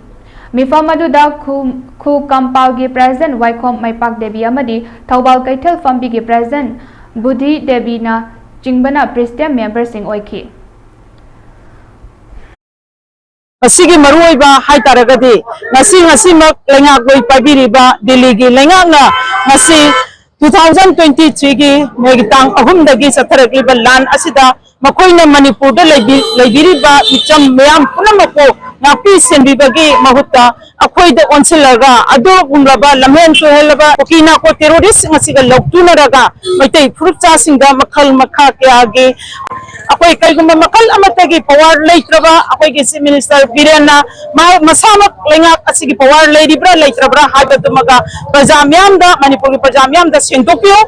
ꯃꯤꯐꯝ ꯑꯗꯨꯗ ꯈꯨ, ꯈꯨ ꯀꯝꯄꯥꯜꯒꯤ ꯄ꯭ꯔꯦꯁꯤꯗꯦꯟꯠ ꯋꯥꯏꯈꯣꯝ ꯃꯩꯄꯥꯛ ꯗꯦꯕꯤ ꯑꯃꯗꯤ ꯊꯧꯕꯥꯜ ꯀꯩꯊꯦꯜ ꯐꯝꯕꯤꯒꯤ ꯄ꯭ꯔꯦꯁꯤꯗꯦꯟꯠ ꯕꯨꯙꯤ ꯗꯦꯕꯤꯅ ꯆꯤꯡꯕꯅ ꯄ꯭ꯔꯤꯁꯤꯗꯤꯌꯝ ꯃꯦꯝꯕꯔꯁꯤꯡ ꯑꯣꯏꯈꯤ꯫ ꯃꯁꯤꯒꯤ ꯃꯔꯨꯑꯣꯏꯕ ꯍꯥꯏꯇꯥꯔꯒꯗꯤ, ꯉꯁꯤ ꯉꯁꯤꯃꯛ ꯂꯩꯉꯥꯛꯂꯣꯏ ꯄꯥꯏꯕꯤꯔꯤꯕ ꯗꯤꯜꯂꯤꯒꯤ ꯂꯩꯉꯥꯛꯅ ꯉꯁꯤ two thousand twenty three ꯒꯤ ꯃꯦꯒꯤ ꯇꯥꯡ ꯑꯍꯨꯝꯗꯒꯤ ꯆꯠꯊꯔꯛꯂꯤꯕ ꯂꯥꯟ ꯑꯁꯤꯗ ꯃꯈꯣꯏꯅ ꯃꯅꯤꯄꯨꯔꯗ ꯂꯩꯕꯤ-, ꯂꯩꯕꯤꯔꯤꯕ ꯃꯤꯆꯝ ꯃꯤꯌꯥꯝ ꯄꯨꯝꯅꯃꯛꯄꯨ ꯉꯥꯛꯄꯤ ꯁꯦꯟꯕꯤꯕꯒꯤ ꯃꯍꯨꯠꯇ ꯑꯩꯈꯣꯏꯗ ꯑꯣꯟꯁꯤꯜꯂꯒ ꯑꯗꯨꯒꯨꯝꯂꯕ ꯂꯝꯍꯦꯟ ꯇꯨꯍꯦꯜꯂꯕ ꯀꯨꯀꯤ ꯅꯥꯔꯀꯣ ꯇꯦꯔꯣꯔꯤꯁꯁꯤꯡ ꯑꯁꯤꯒ ꯂꯧꯇꯨꯅꯔꯒ ꯃꯩꯇꯩ ꯐꯨꯔꯨꯞꯆꯥꯁꯤꯡꯗ ꯃꯈꯜ ꯃꯈꯥ ꯀꯌꯥꯒꯤ ꯑꯩꯈꯣꯏ ꯀꯩꯒꯨꯝꯕ ꯃꯈꯜ ꯑꯃꯠꯇꯒꯤ ꯄꯋꯥꯔ ꯂꯩꯇ꯭ꯔꯕ ꯑꯩꯈꯣꯏꯒꯤ ꯆꯤꯐ ꯃꯤꯅꯤꯁꯇꯔ ꯕꯤꯔꯦꯟꯅ ꯃꯍꯥꯛ ꯃꯁꯥꯃꯛ ꯂꯩꯉꯥꯛ ꯑꯁꯤꯒꯤ ꯄꯋꯥꯔ ꯂꯩꯔꯤꯕ꯭ꯔꯥ ꯂꯩꯇ꯭ꯔꯕ꯭ꯔꯥ ꯍꯥꯏꯕꯗꯨꯃꯒ ꯄ꯭ꯔꯖꯥ ꯃꯤꯌꯥꯝꯗ, ꯃꯅꯤꯄꯨꯔꯒꯤ ꯄ꯭ꯔꯖꯥ ꯃꯤꯌꯥꯝꯗ ꯁꯦꯡꯗꯣꯛꯄꯤꯌꯨ꯫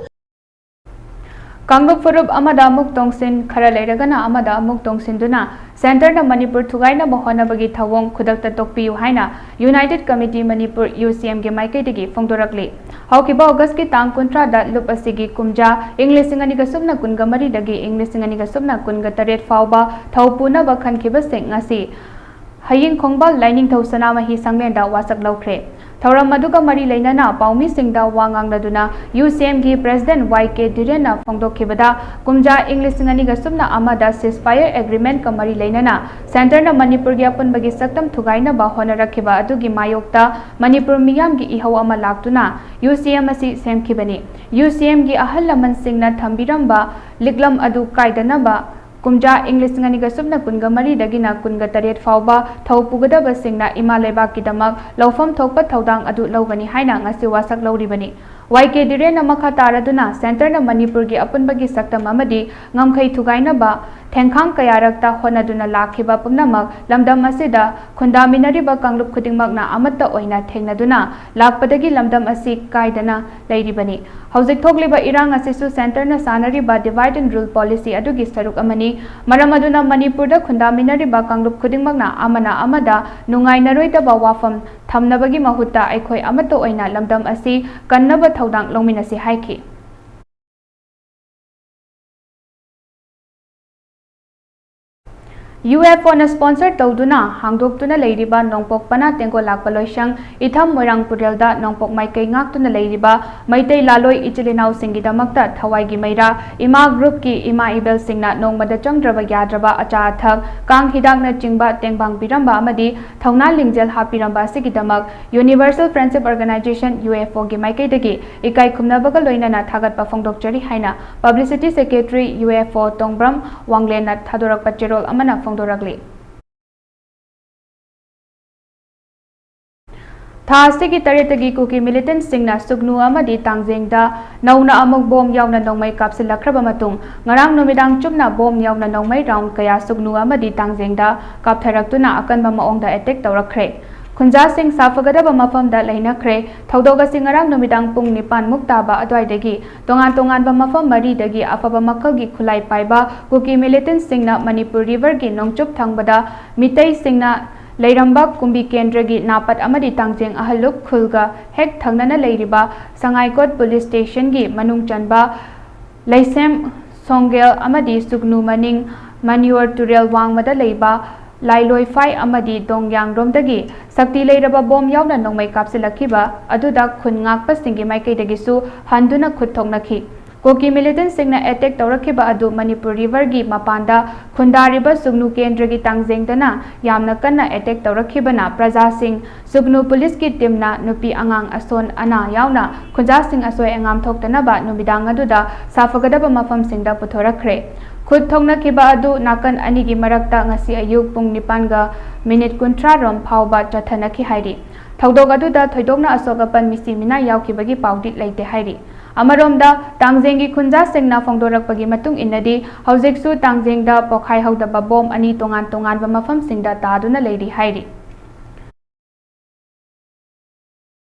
ꯀꯥꯡꯂꯨꯞ ꯐꯨꯔꯨꯞ ꯑꯃꯗ ꯑꯃꯨꯛ ꯇꯣꯡꯁꯤꯟ, ꯈꯔ ꯂꯩꯔꯒꯅ ꯑꯃꯗ ꯑꯃꯨꯛ ꯇꯣꯡꯁꯤꯟꯗꯨꯅ ꯁꯦꯟꯇꯔꯅ ꯃꯅꯤꯄꯨꯔ ꯊꯨꯒꯥꯏꯅꯕ ꯍꯣꯠꯅꯕꯒꯤ ꯊꯧꯑꯣꯡ ꯈꯨꯗꯛꯇ ꯇꯣꯛꯄꯤꯌꯨ ꯍꯥꯏꯅ United Committee Manipur, U C M, ꯒꯤ ꯃꯥꯏꯀꯩꯗꯒꯤ ꯐꯣꯡꯗꯣꯔꯛꯂꯤ꯫ ꯍꯧꯈꯤꯕ ꯑꯣꯒꯁꯀꯤ ꯇꯥꯡ ꯀꯨꯟꯊ꯭ꯔꯥꯗ ꯂꯨꯞ ꯑꯁꯤꯒꯤ ꯀꯨꯝꯖꯥ ꯏꯪ ꯂꯤꯁꯤꯡ ꯑꯅꯤꯒ ꯁꯨꯞꯅ ꯀꯨꯟꯒ ꯃꯔꯤꯗꯒꯤ ꯏꯪ ꯂꯤꯁꯤꯡ ꯑꯅꯤꯒ ꯁꯨꯞꯅ ꯀꯨꯟꯒ ꯇꯔꯦꯠ ꯐꯥꯎꯕ ꯊꯧ ꯄꯨꯅꯕ ꯈꯟꯈꯤꯕꯁꯤꯡ ꯉꯁꯤ ꯍꯌꯤꯡ ꯈꯣꯡꯕꯥꯜ ꯂꯥꯏꯅꯤꯡꯊꯧ ꯁꯅꯥꯃꯍꯤ ꯁꯪꯂꯦꯟꯗ ꯋꯥꯁꯛ ꯂꯧꯈ꯭ꯔꯦ꯫ ꯊꯧꯔꯝ ꯑꯗꯨꯒ ꯃꯔꯤ ꯂꯩꯅꯅ ꯄꯥꯎꯃꯤꯁꯤꯡꯗ ꯋꯥ ꯉꯥꯡꯂꯗꯨꯅ U C M ꯒꯤ President Y K ꯙꯤꯔꯦꯟꯅ ꯐꯣꯡꯗꯣꯛꯈꯤꯕꯗ, ꯀꯨꯝꯖꯥ ꯏꯪ ꯂꯤꯁꯤꯡ ꯑꯅꯤꯒ ꯁꯨꯞꯅ ꯑꯃꯗ ceasefire agreementꯀ ꯃꯔꯤ ꯂꯩꯅꯅ ꯁꯦꯟꯇꯔꯅ ꯃꯅꯤꯄꯨꯔꯒꯤ ꯑꯄꯨꯟꯕꯒꯤ ꯁꯛꯇꯝ ꯊꯨꯒꯥꯏꯅꯕ ꯍꯣꯠꯅꯔꯛꯈꯤꯕ ꯑꯗꯨꯒꯤ ꯃꯥꯌꯣꯛꯇ ꯃꯅꯤꯄꯨꯔ ꯃꯤꯌꯥꯝꯒꯤ ꯏꯍꯧ ꯑꯃ ꯂꯥꯛꯇꯨꯅ U C M ꯑꯁꯤ ꯁꯦꯝꯈꯤꯕꯅꯤ꯫ U C M ꯒꯤ ꯑꯍꯜ ꯂꯃꯟꯁꯤꯡꯅ ꯊꯝꯕꯤꯔꯝꯕ ꯂꯤꯛꯂꯝ ꯑꯗꯨ ꯀꯥꯏꯗꯅꯕ ꯀꯨꯝꯖꯥ ꯏꯪ ꯂꯤꯁꯤꯡ ꯑꯅꯤꯒ ꯁꯨꯞꯅ ꯀꯨꯟꯒ ꯃꯔꯤꯗꯒꯤꯅ ꯀꯨꯟꯒ ꯇꯔꯦꯠ ꯐꯥꯎꯕ ꯊꯧ ꯄꯨꯒꯗꯕꯁꯤꯡꯅ ꯏꯃꯥ ꯂꯩꯕꯥꯛꯀꯤꯗꯃꯛ ꯂꯧꯐꯝ ꯊꯣꯛꯄ ꯊꯧꯗꯥꯡ ꯑꯗꯨ ꯂꯧꯒꯅꯤ ꯍꯥꯏꯅ ꯉꯁꯤ ꯋꯥꯁꯛ ꯂꯧꯔꯤꯕꯅꯤ꯫ Y K ꯙꯤꯔꯦꯟꯅ ꯃꯈꯥ ꯇꯥꯔꯗꯨꯅ ꯁꯦꯟꯇꯔꯅ ꯃꯅꯤꯄꯨꯔꯒꯤ ꯑꯄꯨꯟꯕꯒꯤ ꯁꯛꯇꯝ ꯑꯃꯗꯤ ꯉꯝꯈꯩ ꯊꯨꯒꯥꯏꯅꯕ ꯊꯦꯡꯈꯥꯡ ꯀꯌꯥꯔꯛꯇ ꯍꯣꯠꯅꯗꯨꯅ ꯂꯥꯛꯈꯤꯕ ꯄꯨꯝꯅꯃꯛ ꯂꯝꯗꯝ ꯑꯁꯤꯗ ꯈꯨꯟꯗꯥꯃꯤꯟꯅꯔꯤꯕ ꯀꯥꯡꯂꯨꯞ ꯈꯨꯗꯤꯡꯃꯛꯅ ꯑꯃꯠꯇ ꯑꯣꯏꯅ ꯊꯦꯡꯅꯗꯨꯅ ꯂꯥꯛꯄꯗꯒꯤ ꯂꯝꯗꯝ ꯑꯁꯤ ꯀꯥꯏꯗꯅ ꯂꯩꯔꯤꯕꯅꯤ꯫ ꯍꯧꯖꯤꯛ ꯊꯣꯛꯂꯤꯕ ꯏꯔꯥꯡ ꯑꯁꯤꯁꯨ ꯁꯦꯟꯇꯔꯅ ꯁꯥꯟꯅꯔꯤꯕ divide and rule policy ꯑꯗꯨꯒꯤ ꯁꯔꯨꯛ ꯑꯃꯅꯤ꯫ ꯃꯔꯝ ꯑꯗꯨꯅ ꯃꯅꯤꯄꯨꯔꯗ ꯈꯨꯟꯗꯥꯃꯤꯟꯅꯔꯤꯕ ꯀꯥꯡꯂꯨꯞ ꯈꯨꯗꯤꯡꯃꯛꯅ ꯑꯃꯅ ꯑꯃꯗ ꯅꯨꯡꯉꯥꯏꯅꯔꯣꯏꯗꯕ ꯋꯥꯐꯝ ꯊꯝꯅꯕꯒꯤ ꯃꯍꯨꯠꯇ ꯑꯩꯈꯣꯏ ꯑꯃꯠꯇ ꯑꯣꯏꯅ ꯂꯝꯗꯝ ꯑꯁꯤ ꯀꯟꯅꯕ ꯊꯧꯗꯥꯡ ꯂꯧꯃꯤꯟꯅꯁꯤ ꯍꯥꯏꯈꯤ꯫ U F O ꯅ sponsor ꯇꯧꯗꯨꯅ ꯍꯥꯡꯗꯣꯛꯇꯨꯅ ꯂꯩꯔꯤꯕ ꯅꯣꯡꯄꯣꯛ ꯄꯅꯥ ꯇꯦꯡꯒꯣꯜ ꯂꯥꯛꯄ ꯂꯣꯏꯁꯪ ꯏꯊꯝ ꯃꯣꯏꯔꯥꯡ ꯄꯨꯔꯦꯜꯗ ꯅꯣꯡꯄꯣꯛ ꯃꯥꯏꯀꯩ ꯉꯥꯛꯇꯨꯅ ꯂꯩꯔꯤꯕ ꯃꯩꯇꯩ ꯂꯥꯂꯣꯏ ꯏꯆꯤꯜ ꯏꯅꯥꯎꯁꯤꯡꯒꯤꯗꯃꯛꯇ ꯊꯋꯥꯏꯒꯤ ꯃꯩꯔꯥ ꯏꯃꯥ group ꯀꯤ ꯏꯃꯥ ꯏꯕꯦꯜꯁꯤꯡꯅ ꯅꯣꯡꯃꯗ ꯆꯪꯗ꯭ꯔꯕ ꯌꯥꯗ꯭ꯔꯕ ꯑꯆꯥ ꯑꯊꯛ, ꯀꯥꯡ ꯍꯤꯗꯥꯛꯅꯆꯤꯡꯕ ꯇꯦꯡꯕꯥꯡ ꯄꯤꯔꯝꯕ ꯑꯃꯗꯤ ꯊꯧꯅꯥ ꯂꯤꯡꯖꯦꯜ ꯍꯥꯞꯄꯤꯔꯝꯕ ꯑꯁꯤꯒꯤꯗꯃꯛ Universal Friendship Organization, U F O ꯒꯤ ꯃꯥꯏꯀꯩꯗꯒꯤ ꯏꯀꯥꯏ ꯈꯨꯝꯅꯕꯒ ꯂꯣꯏꯅꯅ ꯊꯥꯒꯠꯄ ꯐꯣꯡꯗꯣꯛꯆꯔꯤ ꯍꯥꯏꯅ Publicity Secretary, U F O, ꯇꯣꯡꯕ꯭ꯔꯝ ꯋꯥꯡꯂꯦꯟꯅ ꯊꯥꯗꯣꯔꯛꯄ ꯆꯦꯔꯣꯜ ꯑꯃꯅ ꯐꯣꯡꯗꯣꯔꯛꯂꯤ꯫ ꯊꯥ ꯑꯁꯤꯒꯤ ꯇꯔꯦꯠꯇꯒꯤ ꯀꯨꯀꯤ militant ꯁꯤꯡꯅ ꯁꯨꯒꯅꯨ ꯑꯃꯗꯤ ꯇꯥꯡꯖꯦꯡꯗ ꯅꯧꯅ ꯑꯃꯨꯛ bomb ꯌꯥꯎꯅ ꯅꯣꯡꯃꯩ ꯀꯥꯞꯁꯤꯜꯂꯛꯈ꯭ꯔꯕ ꯃꯇꯨꯡ, ꯉꯔꯥꯡ ꯅꯨꯃꯤꯗꯥꯡ ꯆꯨꯞꯅ bomb ꯌꯥꯎꯅ ꯅꯣꯡꯃꯩ round ꯀꯌꯥ ꯁꯨꯒꯅꯨ ꯑꯃꯗꯤ ꯇꯥꯡꯖꯦꯡꯗ ꯀꯥꯞꯊꯔꯛꯇꯨꯅ ꯑꯀꯟꯕ ꯃꯑꯣꯡꯗ attack ꯇꯧꯔꯛꯈ꯭ꯔꯦ꯫ ꯈꯨꯟꯖꯥꯁꯤꯡ ꯁꯥꯐꯒꯗꯕ ꯃꯐꯝꯗ ꯂꯩꯅꯈ꯭ꯔꯦ꯫ ꯊꯧꯗꯣꯛ ꯑꯁꯤ ꯉꯔꯥꯡ ꯅꯨꯃꯤꯗꯥꯡ ꯄꯨꯡ ꯅꯤꯄꯥꯟ ꯃꯨꯛ ꯇꯥꯕ ꯑꯗꯨꯋꯥꯏꯗꯒꯤ ꯇꯣꯉꯥꯟ ꯇꯣꯉꯥꯟꯕ ꯃꯐꯝ ꯃꯔꯤꯗꯒꯤ ꯑꯐꯕ ꯃꯈꯜꯒꯤ ꯈꯨꯠꯂꯥꯏ ꯄꯥꯏꯕ ꯀꯨꯀꯤ ꯃꯤꯂꯤꯇꯦꯟꯠꯁꯤꯡꯅ ꯃꯅꯤꯄꯨꯔ ꯔꯤꯚꯔꯒꯤ ꯅꯣꯡꯆꯨꯞ ꯊꯪꯕꯗ ꯃꯤꯇꯩꯁꯤꯡꯅ ꯂꯩꯔꯝꯕ ꯀꯨꯝꯕꯤ ꯀꯦꯟꯗ꯭ꯔꯒꯤ ꯅꯥꯄꯠ ꯑꯃꯗꯤ ꯇꯥꯡꯖꯦꯡ ꯑꯍꯜꯂꯨꯞ ꯈꯨꯜꯒ ꯍꯦꯛ ꯊꯪꯅꯅ ꯂꯩꯔꯤꯕ ꯁꯉꯥꯏꯀꯣꯠ ꯄꯨꯂꯤꯁ ꯁ꯭ꯇꯦꯁꯟꯒꯤ ꯃꯅꯨꯡ ꯆꯟꯕ ꯂꯩꯁꯦꯝ ꯁꯣꯡꯒꯦꯜ ꯑꯃꯗꯤ ꯁꯨꯒꯅꯨ ꯃꯅꯤꯡ ꯃꯅꯤꯌꯣꯔ ꯇꯨꯔꯦꯜ ꯋꯥꯡꯃꯗ ꯂꯩꯕ ꯂꯥꯏꯂꯣꯏꯐꯥꯏ ꯑꯃꯗꯤ ꯗꯣꯡꯌꯥꯡꯔꯣꯝꯗꯒꯤ ꯁꯛꯇꯤ ꯂꯩꯔꯕ ꯕꯣꯝ ꯌꯥꯎꯅ ꯅꯣꯡꯃꯩ ꯀꯥꯞꯁꯤꯜꯂꯛꯈꯤꯕ ꯑꯗꯨꯗ ꯈꯨꯟ ꯉꯥꯛꯄꯁꯤꯡꯒꯤ ꯃꯥꯏꯀꯩꯗꯒꯤꯁꯨ ꯍꯟꯗꯨꯅ ꯈꯨꯠ ꯊꯣꯛꯅꯈꯤ꯫ ꯀꯨꯀꯤ ꯃꯤꯂꯤꯇꯦꯟꯠꯁꯤꯡꯅ ꯑꯦꯇꯦꯛ ꯇꯧꯔꯛꯈꯤꯕ ꯑꯗꯨ ꯃꯅꯤꯄꯨꯔ ꯔꯤꯚꯔꯒꯤ ꯃꯄꯥꯟꯗ ꯈꯨꯟꯗꯥꯔꯤꯕ ꯁꯨꯒꯅꯨ ꯀꯦꯟꯗ꯭ꯔꯒꯤ ꯇꯥꯡꯖꯦꯡꯗꯅ ꯌꯥꯝꯅ ꯀꯟꯅ ꯑꯦꯇꯦꯛ ꯇꯧꯔꯛꯈꯤꯕꯅ ꯄ꯭ꯔꯖꯥꯁꯤꯡ ꯁꯨꯒꯅꯨ ꯄꯨꯂꯤꯁꯀꯤ ꯇꯤꯝꯅ ꯅꯨꯄꯤ ꯑꯉꯥꯡ ꯑꯁꯣꯟ ꯑꯅꯥ ꯌꯥꯎꯅ ꯈꯨꯟꯖꯥꯁꯤꯡ ꯑꯁꯣꯏ ꯑꯉꯥꯝ ꯊꯣꯛꯇꯅꯕ ꯅꯨꯃꯤꯗꯥꯡ ꯑꯗꯨꯗ ꯁꯥꯐꯒꯗꯕ ꯃꯐꯝꯁꯤꯡꯗ ꯄꯨꯊꯣꯔꯛꯈ꯭ꯔꯦ꯫ ꯈꯨꯠ ꯊꯣꯛꯅꯈꯤꯕ ꯑꯗꯨ ꯅꯥꯀꯟ ꯑꯅꯤꯒꯤ ꯃꯔꯛꯇ ꯉꯁꯤ ꯑꯌꯨꯛ ꯄꯨꯡ ꯅꯤꯄꯥꯟꯒ ꯃꯤꯅꯤꯠ ꯀꯨꯟꯊ꯭ꯔꯥ ꯔꯣꯝ ꯐꯥꯎꯕ ꯆꯠꯊꯅꯈꯤ ꯍꯥꯏꯔꯤ꯫ ꯊꯧꯗꯣꯛ ꯑꯗꯨꯗ ꯊꯣꯏꯗꯣꯛꯅ ꯑꯁꯣꯛ ꯑꯄꯟ ꯃꯤꯁꯤ ꯃꯤꯅꯥ ꯌꯥꯎꯈꯤꯕꯒꯤ ꯄꯥꯎꯗꯤ ꯂꯩꯇꯦ ꯍꯥꯏꯔꯤ꯫ ꯑꯃꯔꯣꯝꯗ ꯇꯥꯡꯖꯦꯡꯒꯤ ꯈꯨꯟꯖꯥꯁꯤꯡꯅ ꯐꯣꯡꯗꯣꯔꯛꯄꯒꯤ ꯃꯇꯨꯡ ꯏꯟꯅꯗꯤ ꯍꯧꯖꯤꯛꯁꯨ ꯇꯥꯡꯖꯦꯡꯗ ꯄꯣꯈꯥꯏꯍꯧꯗꯕ ꯕꯣꯝ ꯑꯅꯤ ꯇꯣꯉꯥꯟ ꯇꯣꯉꯥꯟꯕ ꯃꯐꯝꯁꯤꯡꯗ ꯇꯥꯗꯨꯅ ꯂꯩꯔꯤ ꯍꯥꯏꯔꯤ꯫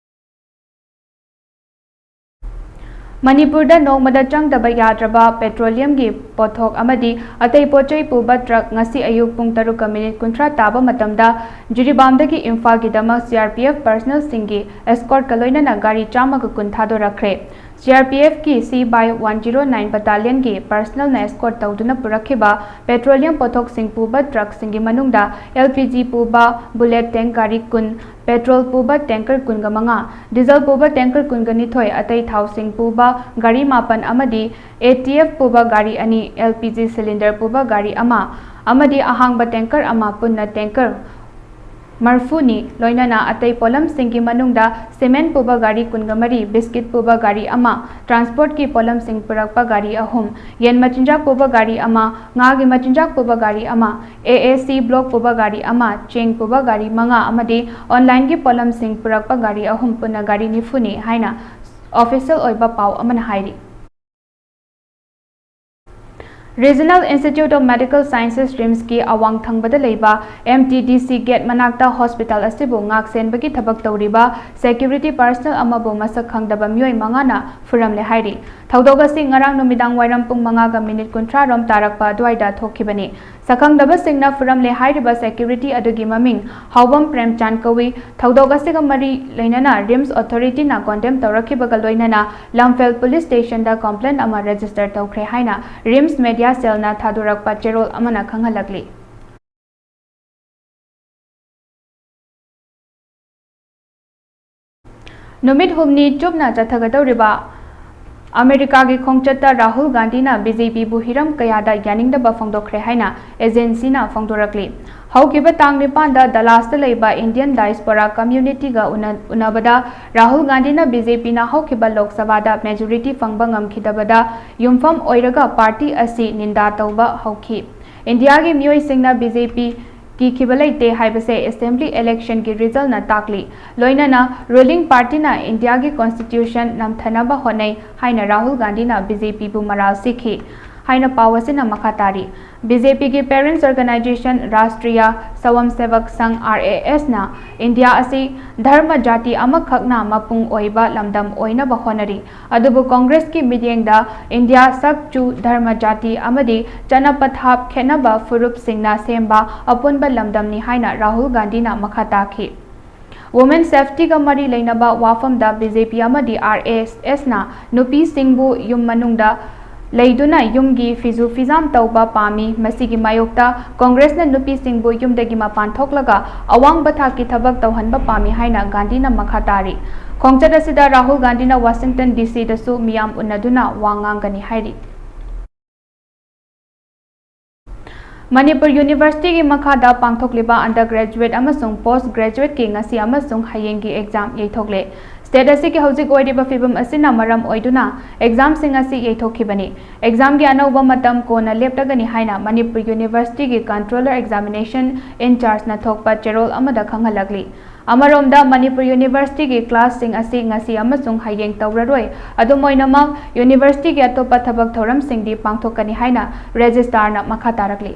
ꯃꯅꯤꯄꯨꯔꯗ ꯅꯣꯡꯃꯗ ꯆꯪꯗꯕ ꯌꯥꯗ꯭ꯔꯕ ꯄꯦꯇ꯭ꯔꯣꯂꯤꯌꯝꯒꯤ ꯄꯣꯠꯊꯣꯛ ꯑꯃꯗꯤ ꯑꯇꯩ ꯄꯣꯠ ꯆꯩ ꯄꯨꯕ ꯇ꯭ꯔꯛ ꯉꯁꯤ ꯑꯌꯨꯛ ꯄꯨꯡ ꯇꯔꯨꯛꯀ ꯃꯤꯅꯤꯠ ꯀꯨꯟꯊ꯭ꯔꯥ ꯇꯥꯕ ꯃꯇꯝꯗ ꯖꯤꯔꯤꯕꯥꯝꯗꯒꯤ ꯏꯝꯐꯥꯜꯒꯤꯗꯃꯛ ꯁꯤ ꯑꯥꯔ ꯄꯤ ꯑꯦꯐ ꯄꯔꯁꯅꯦꯜꯁꯤꯡꯒꯤ ꯑꯦꯁꯀꯣꯔꯠꯀ ꯂꯣꯏꯅꯅ ꯒꯥꯔꯤ ꯆꯥꯝꯃꯒ ꯀꯨꯟ ꯊꯥꯗꯣꯔꯛꯈ꯭ꯔꯦ꯫ ꯁꯤ ꯑꯥꯔ ꯄꯤ ꯑꯦꯐꯀꯤ C by one zero nine battalionꯒꯤ ꯄꯔꯁꯅꯦꯜꯅ ꯑꯦꯁꯀꯣꯔꯠ ꯇꯧꯗꯨꯅ ꯄꯨꯔꯛꯈꯤꯕ ꯄꯦꯇ꯭ꯔꯣꯂꯤꯌꯝ ꯄꯣꯠꯊꯣꯛꯁꯤꯡ ꯄꯨꯕ ꯇ꯭ꯔꯛꯁꯤꯡꯒꯤ ꯃꯅꯨꯡꯗ L P G ꯄꯨꯕ ꯕꯨꯂꯦꯠ ꯇꯦꯡ ꯒꯥꯔꯤ ꯀꯨꯟ, ꯄꯦꯇ꯭ꯔꯣꯜ ꯄꯨꯕ ꯇꯦꯡꯀꯔ ꯀꯨꯟꯒ ꯃꯉꯥ, ꯗꯤꯖꯜ ꯄꯨꯕ ꯇꯦꯡꯀꯔ ꯀꯨꯟꯒ ꯅꯤꯊꯣꯏ, ꯑꯇꯩ ꯊꯥꯎꯁꯤꯡ ꯄꯨꯕ ꯒꯥꯔꯤ ꯃꯥꯄꯟ ꯑꯃꯗꯤ A T F ꯄꯨꯕ ꯒꯥꯔꯤ ꯑꯅꯤ, L P G cylinder ꯄꯨꯕ ꯒꯥꯔꯤ ꯑꯃ ꯑꯃꯗꯤ ꯑꯍꯥꯡꯕ ꯇꯦꯡꯀꯔ ꯑꯃ, ꯄꯨꯟꯅ ꯇꯦꯡꯀꯔ ꯃꯔꯐꯨꯅꯤ, ꯂꯣꯏꯅꯅ ꯑꯇꯩ ꯄꯣꯠꯂꯝꯁꯤꯡꯒꯤ ꯃꯅꯨꯡꯗ ꯁꯤꯃꯦꯟ ꯄꯨꯕ ꯒꯥꯔꯤ ꯀꯨꯟꯒ ꯃꯔꯤ, ꯕꯤꯁꯀꯤꯠ ꯄꯨꯕ ꯒꯥꯔꯤ ꯑꯃ, ꯇ꯭ꯔꯥꯟꯁꯄꯣꯔꯠꯀꯤ ꯄꯣꯠꯂꯝꯁꯤꯡ ꯄꯨꯔꯛꯄ ꯒꯥꯔꯤ ꯑꯍꯨꯝ, ꯌꯦꯟ ꯃꯆꯤꯟꯖꯥꯛ ꯄꯨꯕ ꯒꯥꯔꯤ ꯑꯃ, ꯉꯥꯒꯤ ꯃꯆꯤꯟꯖꯥꯛ ꯄꯨꯕ ꯒꯥꯔꯤ ꯑꯃ, A A C block ꯄꯨꯕ ꯒꯥꯔꯤ ꯑꯃ, ꯆꯦꯡ ꯄꯨꯕ ꯒꯥꯔꯤ ꯃꯉꯥ ꯑꯃꯗꯤ ꯑꯣꯟꯂꯥꯏꯟꯒꯤ ꯄꯣꯠꯂꯝꯁꯤꯡ ꯄꯨꯔꯛꯄ ꯒꯥꯔꯤ ꯑꯍꯨꯝ, ꯄꯨꯟꯅ ꯒꯥꯔꯤ ꯅꯤꯐꯨꯅꯤ ꯍꯥꯏꯅ ꯑꯣꯐꯤꯁꯤꯌꯦꯜ ꯑꯣꯏꯕ ꯄꯥꯎ ꯑꯃꯅ ꯍꯥꯏꯔꯤ꯫ Regional Institute of Medical Sciences, RIMSꯀꯤ ꯑꯋꯥꯡ ꯊꯪꯕꯗ ꯂꯩꯕ MTDC gate ꯃꯅꯥꯛꯇ hospital ꯑꯁꯤꯕꯨ ꯉꯥꯛ ꯁꯦꯟꯕꯒꯤ ꯊꯕꯛ ꯇꯧꯔꯤꯕ security personnel ꯑꯃꯕꯨ ꯃꯁꯛ ꯈꯪꯗꯕ ꯃꯤꯑꯣꯏ ꯃꯉꯥꯅ ꯐꯨꯔꯝꯂꯦ ꯍꯥꯏꯔꯤ꯫ ꯊꯧꯗꯣꯛ ꯑꯁꯤ ꯉꯔꯥꯡ ꯅꯨꯃꯤꯗꯥꯡ ꯋꯥꯏꯔꯝ ꯄꯨꯡ ꯃꯉꯥꯒ minute ꯀꯨꯟꯊ꯭ꯔꯥ ꯔꯣꯝ ꯇꯥꯔꯛꯄ ꯑꯗꯨꯋꯥꯏꯗ ꯊꯣꯛꯈꯤꯕꯅꯤ꯫ ꯁꯛꯈꯪꯗꯕꯁꯤꯡꯅ ꯐꯨꯔꯝꯂꯦ ꯍꯥꯏꯔꯤꯕ security ꯑꯗꯨꯒꯤ ꯃꯃꯤꯡ ꯍꯥꯎꯕꯝ ꯄ꯭ꯔꯦꯝꯆꯥꯟ ꯀꯧꯏ꯫ ꯊꯧꯗꯣꯛ ꯑꯁꯤꯒ ꯃꯔꯤ ꯂꯩꯅꯅ RIMS authorityꯅ condemn ꯇꯧꯔꯛꯈꯤꯕꯒ ꯂꯣꯏꯅꯅ ꯂꯝꯐꯦꯜ police stationꯗ complaint ꯑꯃ register ꯇꯧꯈ꯭ꯔꯦ ꯍꯥꯏꯅ RIMS media cellꯅ ꯊꯥꯗꯣꯔꯛꯄ ꯆꯦꯔꯣꯜ ꯑꯃꯅ ꯈꯪꯍꯜꯂꯛꯂꯤ꯫ ꯅꯨꯃꯤꯠ ꯍꯨꯝꯅꯤ ꯆꯨꯞꯅ ꯆꯠꯊꯒꯗꯧꯔꯤꯕ ꯑꯃꯦꯔꯤꯀꯥꯒꯤ ꯈꯣꯡꯆꯠꯇ ꯔꯥꯍꯨꯜ ꯒꯥꯟꯙꯤꯅ BJPꯕꯨ ꯍꯤꯔꯝ ꯀꯌꯥꯗ ꯌꯥꯅꯤꯡꯗꯕ ꯐꯣꯡꯗꯣꯛꯈ꯭ꯔꯦ ꯍꯥꯏꯅ agencyꯅ ꯐꯣꯡꯗꯣꯔꯛꯂꯤ꯫ ꯍꯧꯈꯤꯕ ꯇꯥꯡ ꯅꯤꯄꯥꯟꯗ ꯗꯂꯥꯁꯇ ꯂꯩꯕ Indian diaspora communityꯒ ꯎꯅ-, ꯎꯅꯕꯗ ꯔꯥꯍꯨꯜ ꯒꯥꯟꯙꯤꯅ BJPꯅ ꯍꯧꯈꯤꯕ ꯂꯣꯛ ꯁꯚꯥꯗ majority ꯐꯪꯕ ꯉꯝꯈꯤꯗꯕꯗ ꯌꯨꯝꯐꯝ ꯑꯣꯏꯔꯒ party ꯑꯁꯤ ꯅꯤꯟꯗꯥ ꯇꯧꯕ ꯍꯧꯈꯤ꯫ ꯏꯟꯗꯤꯌꯥꯒꯤ ꯃꯤꯑꯣꯏꯁꯤꯡꯅ BJP ꯀꯤꯈꯤꯕ ꯂꯩꯇꯦ ꯍꯥꯏꯕꯁꯦ assembly electionꯒꯤ resultꯅ ꯇꯥꯛꯂꯤ꯫ ꯂꯣꯏꯅꯅ ruling partyꯅ ꯏꯟꯗꯤꯌꯥꯒꯤ constitution ꯅꯝꯊꯅꯕ ꯍꯣꯠꯅꯩ ꯍꯥꯏꯅ ꯔꯥꯍꯨꯜ ꯒꯥꯟꯙꯤꯅ BJPꯕꯨ ꯃꯔꯥꯜ ꯁꯤꯈꯤ ꯍꯥꯏꯅ ꯄꯥꯎ ꯑꯁꯤꯅ ꯃꯈꯥ ꯇꯥꯔꯤ꯫ BJPꯒꯤ parents organisation Rashtriya Swayamsevak Sangh, RASSꯅ ꯏꯟꯗꯤꯌꯥ ꯑꯁꯤ ꯙꯔꯃ ꯖꯥꯇꯤ ꯑꯃꯈꯛꯅ ꯃꯄꯨꯡ ꯑꯣꯏꯕ ꯂꯝꯗꯝ ꯑꯣꯏꯅꯕ ꯍꯣꯠꯅꯔꯤ꯫ ꯑꯗꯨꯕꯨ ꯀꯣꯡꯒ꯭ꯔꯦꯁꯀꯤ ꯃꯤꯠꯌꯦꯡꯗ ꯏꯟꯗꯤꯌꯥ ꯁꯛꯆꯨ, ꯙꯔꯃ, ꯖꯥꯇꯤ ꯑꯃꯗꯤ ꯆꯠꯅ ꯄꯊꯥꯞ ꯈꯦꯠꯅꯕ ꯐꯨꯔꯨꯞꯁꯤꯡꯅ ꯁꯦꯝꯕ ꯑꯄꯨꯟꯕ ꯂꯝꯗꯝꯅꯤ ꯍꯥꯏꯅ ꯔꯥꯍꯨꯜ ꯒꯥꯟꯙꯤꯅ ꯃꯈꯥ ꯇꯥꯈꯤ꯫ Women safetyꯒ ꯃꯔꯤ ꯂꯩꯅꯕ ꯋꯥꯐꯝꯗ BJP ꯑꯃꯗꯤ RASSꯅ ꯅꯨꯄꯤꯁꯤꯡꯕꯨ ꯌꯨꯝ ꯃꯅꯨꯡꯗ ꯂꯩꯗꯨꯅ ꯌꯨꯝꯒꯤ ꯐꯤꯖꯨ ꯐꯤꯖꯥꯝ ꯇꯧꯕ ꯄꯥꯝꯃꯤ꯫ ꯃꯁꯤꯒꯤ ꯃꯥꯌꯣꯛꯇ ꯀꯣꯡꯒ꯭ꯔꯦꯁꯅ ꯅꯨꯄꯤꯁꯤꯡꯕꯨ ꯌꯨꯝꯗꯒꯤ ꯃꯄꯥꯟ ꯊꯣꯛꯂꯒ ꯑꯋꯥꯡꯕ ꯊꯥꯛꯀꯤ ꯊꯕꯛ ꯇꯧꯍꯟꯕ ꯄꯥꯝꯃꯤ ꯍꯥꯏꯅ ꯒꯥꯟꯙꯤꯅ ꯃꯈꯥ ꯇꯥꯔꯤ꯫ ꯈꯣꯡꯆꯠ ꯑꯁꯤꯗ ꯔꯥꯍꯨꯜ ꯒꯥꯟꯙꯤꯅ Washington DCꯗꯁꯨ ꯃꯤꯌꯥꯝ ꯎꯅꯗꯨꯅ ꯋꯥ ꯉꯥꯡꯒꯅꯤ ꯍꯥꯏꯔꯤ꯫ ꯃꯅꯤꯄꯨꯔ Universityꯒꯤ ꯃꯈꯥꯗ ꯄꯥꯡꯊꯣꯛꯂꯤꯕ undergraduate ꯑꯃꯁꯨꯡ post graduateꯀꯤ ꯉꯁꯤ ꯑꯃꯁꯨꯡ ꯍꯌꯦꯡꯒꯤ exam ꯌꯩꯊꯣꯛꯂꯦ꯫ State ꯑꯁꯤꯒꯤ ꯍꯧꯖꯤꯛ ꯑꯣꯏꯔꯤꯕ ꯐꯤꯕꯝ ꯑꯁꯤꯅ ꯃꯔꯝ ꯑꯣꯏꯗꯨꯅ examꯁꯤꯡ ꯑꯁꯤ ꯌꯩꯊꯣꯛꯈꯤꯕꯅꯤ꯫ Examꯒꯤ ꯑꯅꯧꯕ ꯃꯇꯝ ꯀꯣꯟꯅ ꯂꯦꯞꯂꯒꯅꯤ ꯍꯥꯏꯅ ꯃꯅꯤꯄꯨꯔ Universityꯒꯤ Controller Examination in Chargeꯅ ꯊꯣꯛꯄ ꯆꯦꯔꯣꯜ ꯑꯃꯗ ꯈꯪꯍꯜꯂꯛꯂꯤ꯫ ꯑꯃꯔꯣꯝꯗ, ꯃꯅꯤꯄꯨꯔ ꯌꯨꯅꯤꯚꯔꯁꯤꯇꯤꯒꯤ ꯀ꯭ꯂꯥꯁꯁꯤꯡ ꯑꯁꯤ ꯉꯁꯤ ꯑꯃꯁꯨꯡ ꯍꯌꯦꯡ ꯇꯧꯔꯔꯣꯏ꯫ ꯑꯗꯨꯝ ꯑꯣꯏꯅꯃꯛ, ꯌꯨꯅꯤꯚꯔꯁꯤꯇꯤꯒꯤ ꯑꯇꯣꯞꯄ ꯊꯕꯛ ꯊꯧꯔꯝꯁꯤꯡꯗꯤ ꯄꯥꯡꯊꯣꯛꯀꯅꯤ ꯍꯥꯏꯅ ꯔꯦꯖꯤꯁꯇ꯭ꯔꯥꯔꯅ ꯃꯈꯥ ꯇꯥꯔꯛꯂꯤ꯫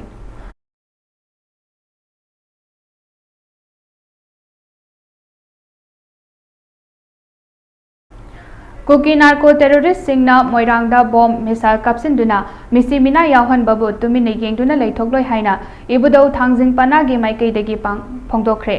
ꯀꯨꯀꯤ ꯅꯥꯔꯀꯣ ꯇꯦꯔꯣꯔꯤꯁꯁꯤꯡꯅ ꯃꯣꯏꯔꯥꯡꯗ ꯕꯣꯝ, ꯃꯤꯁꯥꯏꯜ ꯀꯥꯞꯁꯤꯟꯗꯨꯅ ꯃꯤꯁꯤ ꯃꯤꯅꯥ ꯌꯥꯎꯍꯟꯕꯕꯨ ꯇꯨꯃꯤꯟꯅ ꯌꯦꯡꯗꯨꯅ ꯂꯩꯊꯣꯛꯂꯣꯏ ꯍꯥꯏꯅ ꯏꯕꯨꯙꯧ ꯊꯥꯡꯖꯤꯡ ꯄꯅꯥꯒꯤ ꯃꯥꯏꯀꯩꯗꯒꯤ ꯄꯥꯡ-, ꯐꯣꯡꯗꯣꯛꯈ꯭ꯔꯦ꯫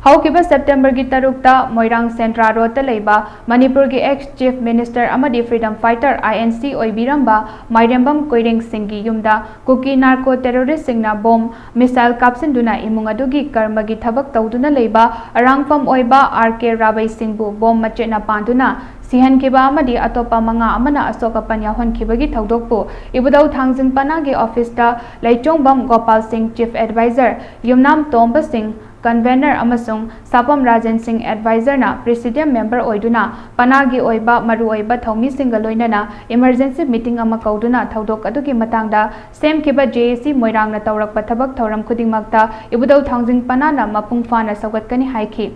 ꯍꯧꯈꯤꯕ ꯁꯦꯞꯇꯦꯝꯕꯔꯒꯤ ꯇꯔꯨꯛꯇ ꯃꯣꯏꯔꯥꯡ ꯁꯦꯟꯗ꯭ꯔꯥ ꯔꯣꯗꯇ ꯂꯩꯕ ꯃꯅꯤꯄꯨꯔꯒꯤ ex Chief Minister ꯑꯃꯗꯤ freedom fighter, I N C, ꯑꯣꯏꯕꯤꯔꯝꯕ ꯃꯥꯏꯔꯦꯝꯕꯝ Koireng ꯁꯤꯡꯒꯤ ꯌꯨꯝꯗ ꯀꯨꯀꯤ ꯅꯥꯔꯀꯣ ꯇꯦꯔꯣꯔꯤꯁꯁꯤꯡꯅ ꯕꯣꯝ, ꯃꯤꯁꯥꯏꯜ ꯀꯥꯞꯁꯤꯟꯗꯨꯅ ꯏꯃꯨꯡ ꯑꯗꯨꯒꯤ ꯀꯔꯃꯒꯤ ꯊꯕꯛ ꯇꯧꯗꯨꯅ ꯂꯩꯕ ꯑꯔꯥꯡꯐꯝ ꯑꯣꯏꯕ ꯑꯥꯔ ꯀꯦ ꯔꯥꯕꯩ ꯁꯤꯡꯕꯨ ꯕꯣꯝ ꯃꯆꯦꯠꯅ ꯄꯥꯟꯗꯨꯅ ꯁꯤꯍꯟꯈꯤꯕ ꯑꯃꯗꯤ ꯑꯇꯣꯞꯄ ꯃꯉꯥ ꯑꯃꯅ ꯑꯁꯣꯛ ꯑꯄꯟ ꯌꯥꯎꯍꯟꯈꯤꯕꯒꯤ ꯊꯧꯗꯣꯛꯄꯨ ꯏꯕꯨꯙꯧ ꯊꯥꯡꯖꯤꯡ ꯄꯅꯥꯒꯤ ꯑꯣꯐꯤꯁꯇ ꯂꯩꯆꯣꯡꯕꯝ ꯒꯣꯄꯥꯜ ꯁꯤꯡ, Chief Advisor, ꯌꯨꯝꯅꯥꯝ ꯇꯣꯝꯕ ꯁꯤꯡ, Convener, ꯑꯃꯁꯨꯡ ꯁꯥꯄꯝ ꯔꯥꯖꯦꯟ ꯁꯤꯡ, Advisorꯅ Presidium Member ꯑꯣꯏꯗꯨꯅ ꯄꯅꯥꯒꯤ ꯑꯣꯏꯕ ꯃꯔꯨꯑꯣꯏꯕ ꯊꯧꯃꯤꯁꯤꯡꯒ ꯂꯣꯏꯅꯅ emergency meeting ꯑꯃ ꯀꯧꯗꯨꯅ ꯊꯧꯗꯣꯛ ꯑꯗꯨꯒꯤ ꯃꯇꯥꯡꯗ ꯁꯦꯝꯈꯤꯕ J A C ꯃꯣꯏꯔꯥꯡꯅ ꯇꯧꯔꯛꯄ ꯊꯕꯛ ꯊꯧꯔꯝ ꯈꯨꯗꯤꯡꯃꯛꯇ ꯏꯕꯨꯙꯧ ꯊꯥꯡꯖꯤꯡ ꯄꯅꯥꯅ ꯃꯄꯨꯡ ꯐꯥꯅ ꯁꯧꯒꯠꯀꯅꯤ ꯍꯥꯏꯈꯤ꯫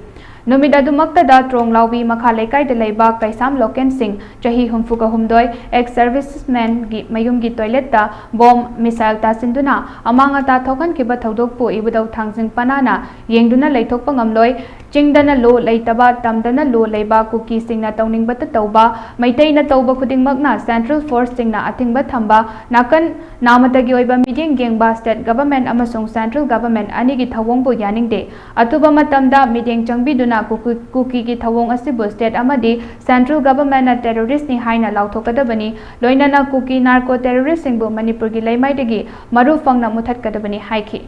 ꯅꯨꯃꯤꯠ ꯑꯗꯨꯃꯛꯇꯗ ꯇ꯭ꯔꯣꯡꯂꯥꯎꯕꯤ ꯃꯈꯥ ꯂꯩꯀꯥꯏꯗ ꯂꯩꯕ ꯀꯩꯁꯥꯝ ꯂꯣꯀꯦꯟ ꯁꯤꯡ, ꯆꯍꯤ ꯍꯨꯝꯐꯨꯒ ꯍꯨꯝꯗꯣꯏ, ex servicemanꯒꯤ ꯃꯌꯨꯝꯒꯤ toiletꯇ ꯕꯣꯝ, ꯃꯤꯁꯥꯏꯜ ꯇꯥꯁꯤꯟꯗꯨꯅ ꯑꯃꯥꯡ ꯑꯇꯥ ꯊꯣꯛꯍꯟꯈꯤꯕ ꯊꯧꯗꯣꯛꯄꯨ ꯏꯕꯨꯙꯧ ꯊꯥꯡꯖꯤꯡ ꯄꯅꯥꯅ ꯌꯦꯡꯗꯨꯅ ꯂꯩꯊꯣꯛꯄ ꯉꯝꯂꯣꯏ꯫ ꯆꯤꯡꯗꯅ ꯂꯣ ꯂꯩꯇꯕ, ꯇꯝꯗꯅ ꯂꯣ ꯂꯩꯕ, ꯀꯨꯀꯤꯁꯤꯡꯅ ꯇꯧꯅꯤꯡꯕꯇ ꯇꯧꯕ, ꯃꯩꯇꯩꯅ ꯇꯧꯕ ꯈꯨꯗꯤꯡꯃꯛꯅ central forceꯁꯤꯡꯅ ꯑꯊꯤꯡꯕ ꯊꯝꯕ, ꯅꯥꯀꯟ ꯅꯥꯃꯇꯒꯤ ꯑꯣꯏꯕ ꯃꯤꯠꯌꯦꯡ ꯌꯦꯡꯕ state government ꯑꯃꯁꯨꯡ central government ꯑꯅꯤꯒꯤ ꯊꯧꯑꯣꯡꯕꯨ ꯌꯥꯅꯤꯡꯗꯦ꯫ ꯑꯊꯨꯕ ꯃꯇꯝꯗ ꯃꯤꯠꯌꯦꯡ ꯆꯪꯕꯤꯗꯨꯅ ꯀꯨꯀꯤ-, ꯀꯨꯀꯤꯒꯤ ꯊꯧꯑꯣꯡ ꯑꯁꯤꯕꯨ state ꯑꯃꯗꯤ central governmentꯅ terroristꯅꯤ ꯍꯥꯏꯅ ꯂꯥꯎꯊꯣꯛꯀꯗꯕꯅꯤ, ꯂꯣꯏꯅꯅ ꯀꯨꯀꯤ narco terroristꯁꯤꯡꯕꯨ ꯃꯅꯤꯄꯨꯔꯒꯤ ꯂꯩꯃꯥꯏꯗꯒꯤ ꯃꯔꯨ ꯐꯪꯅ ꯃꯨꯊꯠꯀꯗꯕꯅꯤ ꯍꯥꯏꯈꯤ꯫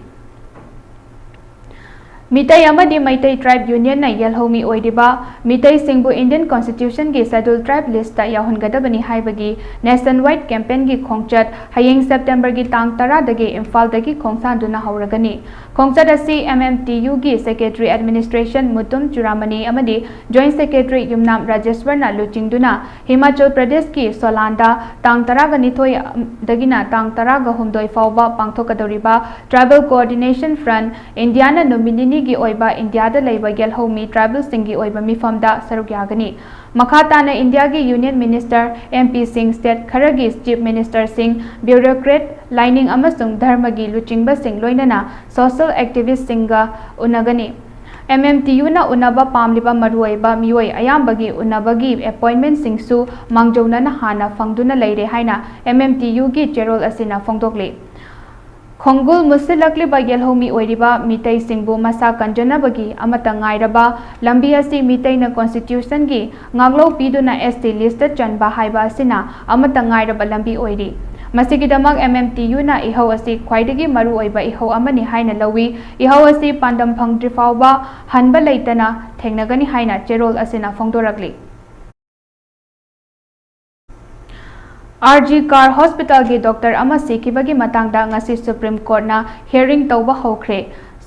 ꯃꯤꯇꯩ ꯑꯃꯗꯤ ꯃꯩꯇꯩ Tribe Unionꯅ ꯌꯦꯜꯍꯧꯃꯤ ꯑꯣꯏꯔꯤꯕ ꯃꯤꯇꯩꯁꯤꯡꯕꯨ Indian Constitutionꯒꯤ Scheduled Tribe listꯇ ꯌꯥꯎꯍꯟꯒꯗꯕꯅꯤ ꯍꯥꯏꯕꯒꯤ nationwide campaignꯒꯤ ꯈꯣꯡꯆꯠ ꯍꯌꯦꯡ ꯁꯦꯞꯇꯦꯝꯕꯔꯒꯤ ꯇꯥꯡ ꯇꯔꯥꯗꯒꯤ ꯏꯝꯐꯥꯜꯗꯒꯤ ꯈꯣꯡꯁꯥꯟꯗꯨꯅ ꯍꯧꯔꯒꯅꯤ꯫ ꯈꯣꯡꯆꯠ ꯑꯁꯤ M M T Uꯒꯤ Secretary Administration Mutum ꯆꯨꯔꯥꯃꯅꯤ ꯑꯃꯗꯤ Joint Secretary ꯌꯨꯝꯅꯥꯝ ꯔꯥꯖꯦꯁ꯭ꯋꯔꯅ ꯂꯨꯆꯤꯡꯗꯨꯅ ꯍꯤꯃꯥꯆꯜ ꯄ꯭ꯔꯗꯦꯁꯀꯤ ꯁꯣꯂꯥꯟꯗ ꯇꯥꯡ ꯇꯔꯥꯒ ꯅꯤꯊꯣꯏꯗꯒꯤꯅ ꯇꯥꯡ ꯇꯔꯥꯒ ꯍꯨꯝꯗꯣꯏ ꯐꯥꯎꯕ ꯄꯥꯡꯊꯣꯛꯀꯗꯧꯔꯤꯕ Tribal Coordination Front Indiaꯅ ꯅꯨꯃꯤꯠ ꯅꯤꯅꯤ ꯒꯤ ꯑꯣꯏꯕ ꯏꯟꯗꯤꯌꯥꯗ ꯂꯩꯕ ꯌꯦꯜꯍꯧꯃꯤ ꯇ꯭ꯔꯥꯏꯕꯦꯜꯁꯤꯡꯒꯤ ꯑꯣꯏꯕ ꯃꯤꯐꯝꯗ ꯁꯔꯨꯛ ꯌꯥꯒꯅꯤ꯫ ꯃꯈꯥ ꯇꯥꯅ ꯏꯟꯗꯤꯌꯥꯒꯤ ꯌꯨꯅꯤꯌꯟ ꯃꯤꯅꯤꯁꯇꯔ, ꯑꯦꯝ ꯄꯤꯁꯤꯡ, ꯁ꯭ꯇꯦꯠ ꯈꯔꯒꯤ ꯆꯤꯐ ꯃꯤꯅꯤꯁꯇꯔꯁꯤꯡ, ꯕ꯭ꯌꯨꯔꯣꯀ꯭ꯔꯦꯠ, ꯂꯥꯏꯅꯤꯡ ꯑꯃꯁꯨꯡ ꯙꯔꯃꯒꯤ ꯂꯨꯆꯤꯡꯕꯁꯤꯡ, ꯂꯣꯏꯅꯅ ꯁꯣꯁꯤꯌꯦꯜ ꯑꯦꯛꯇꯤꯚꯤꯁ꯭ꯠꯁꯤꯡꯒ ꯎꯅꯒꯅꯤ꯫ ꯑꯦꯝ ꯑꯦꯝ ꯇꯤ ꯌꯨꯅ ꯎꯅꯕ ꯄꯥꯝꯂꯤꯕ ꯃꯔꯨꯑꯣꯏꯕ ꯃꯤꯑꯣꯏ ꯑꯌꯥꯝꯕꯒꯤ ꯎꯅꯕꯒꯤ ꯑꯦꯄꯣꯏꯟꯃꯦꯟꯠꯁꯤꯡꯁꯨ ꯃꯥꯡꯖꯧꯅꯅ ꯍꯥꯟꯅ ꯐꯪꯗꯨꯅ ꯂꯩꯔꯦ ꯍꯥꯏꯅ ꯑꯦꯝ ꯑꯦꯝ ꯇꯤ ꯌꯨꯒꯤ ꯆꯦꯔꯣꯜ ꯑꯁꯤꯅ ꯐꯣꯡꯗꯣꯛꯂꯤ꯫ ꯈꯣꯡꯒꯨꯜ ꯃꯨꯠꯁꯤꯜꯂꯛꯂꯤꯕ ꯌꯦꯜꯍꯧꯃꯤ ꯑꯣꯏꯔꯤꯕ ꯃꯤꯇꯩꯁꯤꯡꯕꯨ ꯃꯁꯥ ꯀꯟꯖꯅꯕꯒꯤ ꯑꯃꯠꯇ ꯉꯥꯏꯔꯕ ꯂꯝꯕꯤ ꯑꯁꯤ ꯃꯤꯇꯩꯅ ꯀꯣꯟꯁꯇꯤꯇ꯭ꯌꯨꯁꯟꯒꯤ ꯉꯥꯛꯂꯧ ꯄꯤꯗꯨꯅ ꯑꯦꯁ ꯇꯤ ꯂꯤꯁ꯭ꯠꯇ ꯆꯟꯕ ꯍꯥꯏꯕ ꯑꯁꯤꯅ ꯑꯃꯠꯇ ꯉꯥꯏꯔꯕ ꯂꯝꯕꯤ ꯑꯣꯏꯔꯤ꯫ ꯃꯁꯤꯒꯤꯗꯃꯛ ꯑꯦꯝ ꯑꯦꯝ ꯇꯤ ꯌꯨꯅ ꯏꯍꯧ ꯑꯁꯤ ꯈ꯭ꯋꯥꯏꯗꯒꯤ ꯃꯔꯨꯑꯣꯏꯕ ꯏꯍꯧ ꯑꯃꯅꯤ ꯍꯥꯏꯅ ꯂꯧꯏ꯫ ꯏꯍꯧ ꯑꯁꯤ ꯄꯥꯟꯗꯝ ꯐꯪꯗ꯭ꯔꯤ ꯐꯥꯎꯕ ꯍꯟꯕ ꯂꯩꯇꯅ ꯊꯦꯡꯅꯒꯅꯤ ꯍꯥꯏꯅ ꯆꯦꯔꯣꯜ ꯑꯁꯤꯅ ꯐꯣꯡꯗꯣꯔꯛꯂꯤ꯫ ꯑꯥꯔ ꯖꯤ ꯀꯥꯔ ꯍꯣꯁꯄꯤꯇꯥꯜꯒꯤ ꯗꯣꯛꯇꯔ ꯑꯃ ꯁꯤꯈꯤꯕꯒꯤ ꯃꯇꯥꯡꯗ ꯉꯁꯤ ꯁꯨꯄ꯭ꯔꯤꯝ ꯀꯣꯔꯠꯅ ꯍꯤꯌꯔꯤꯡ ꯇꯧꯕ ꯍꯧꯈ꯭ꯔꯦ꯫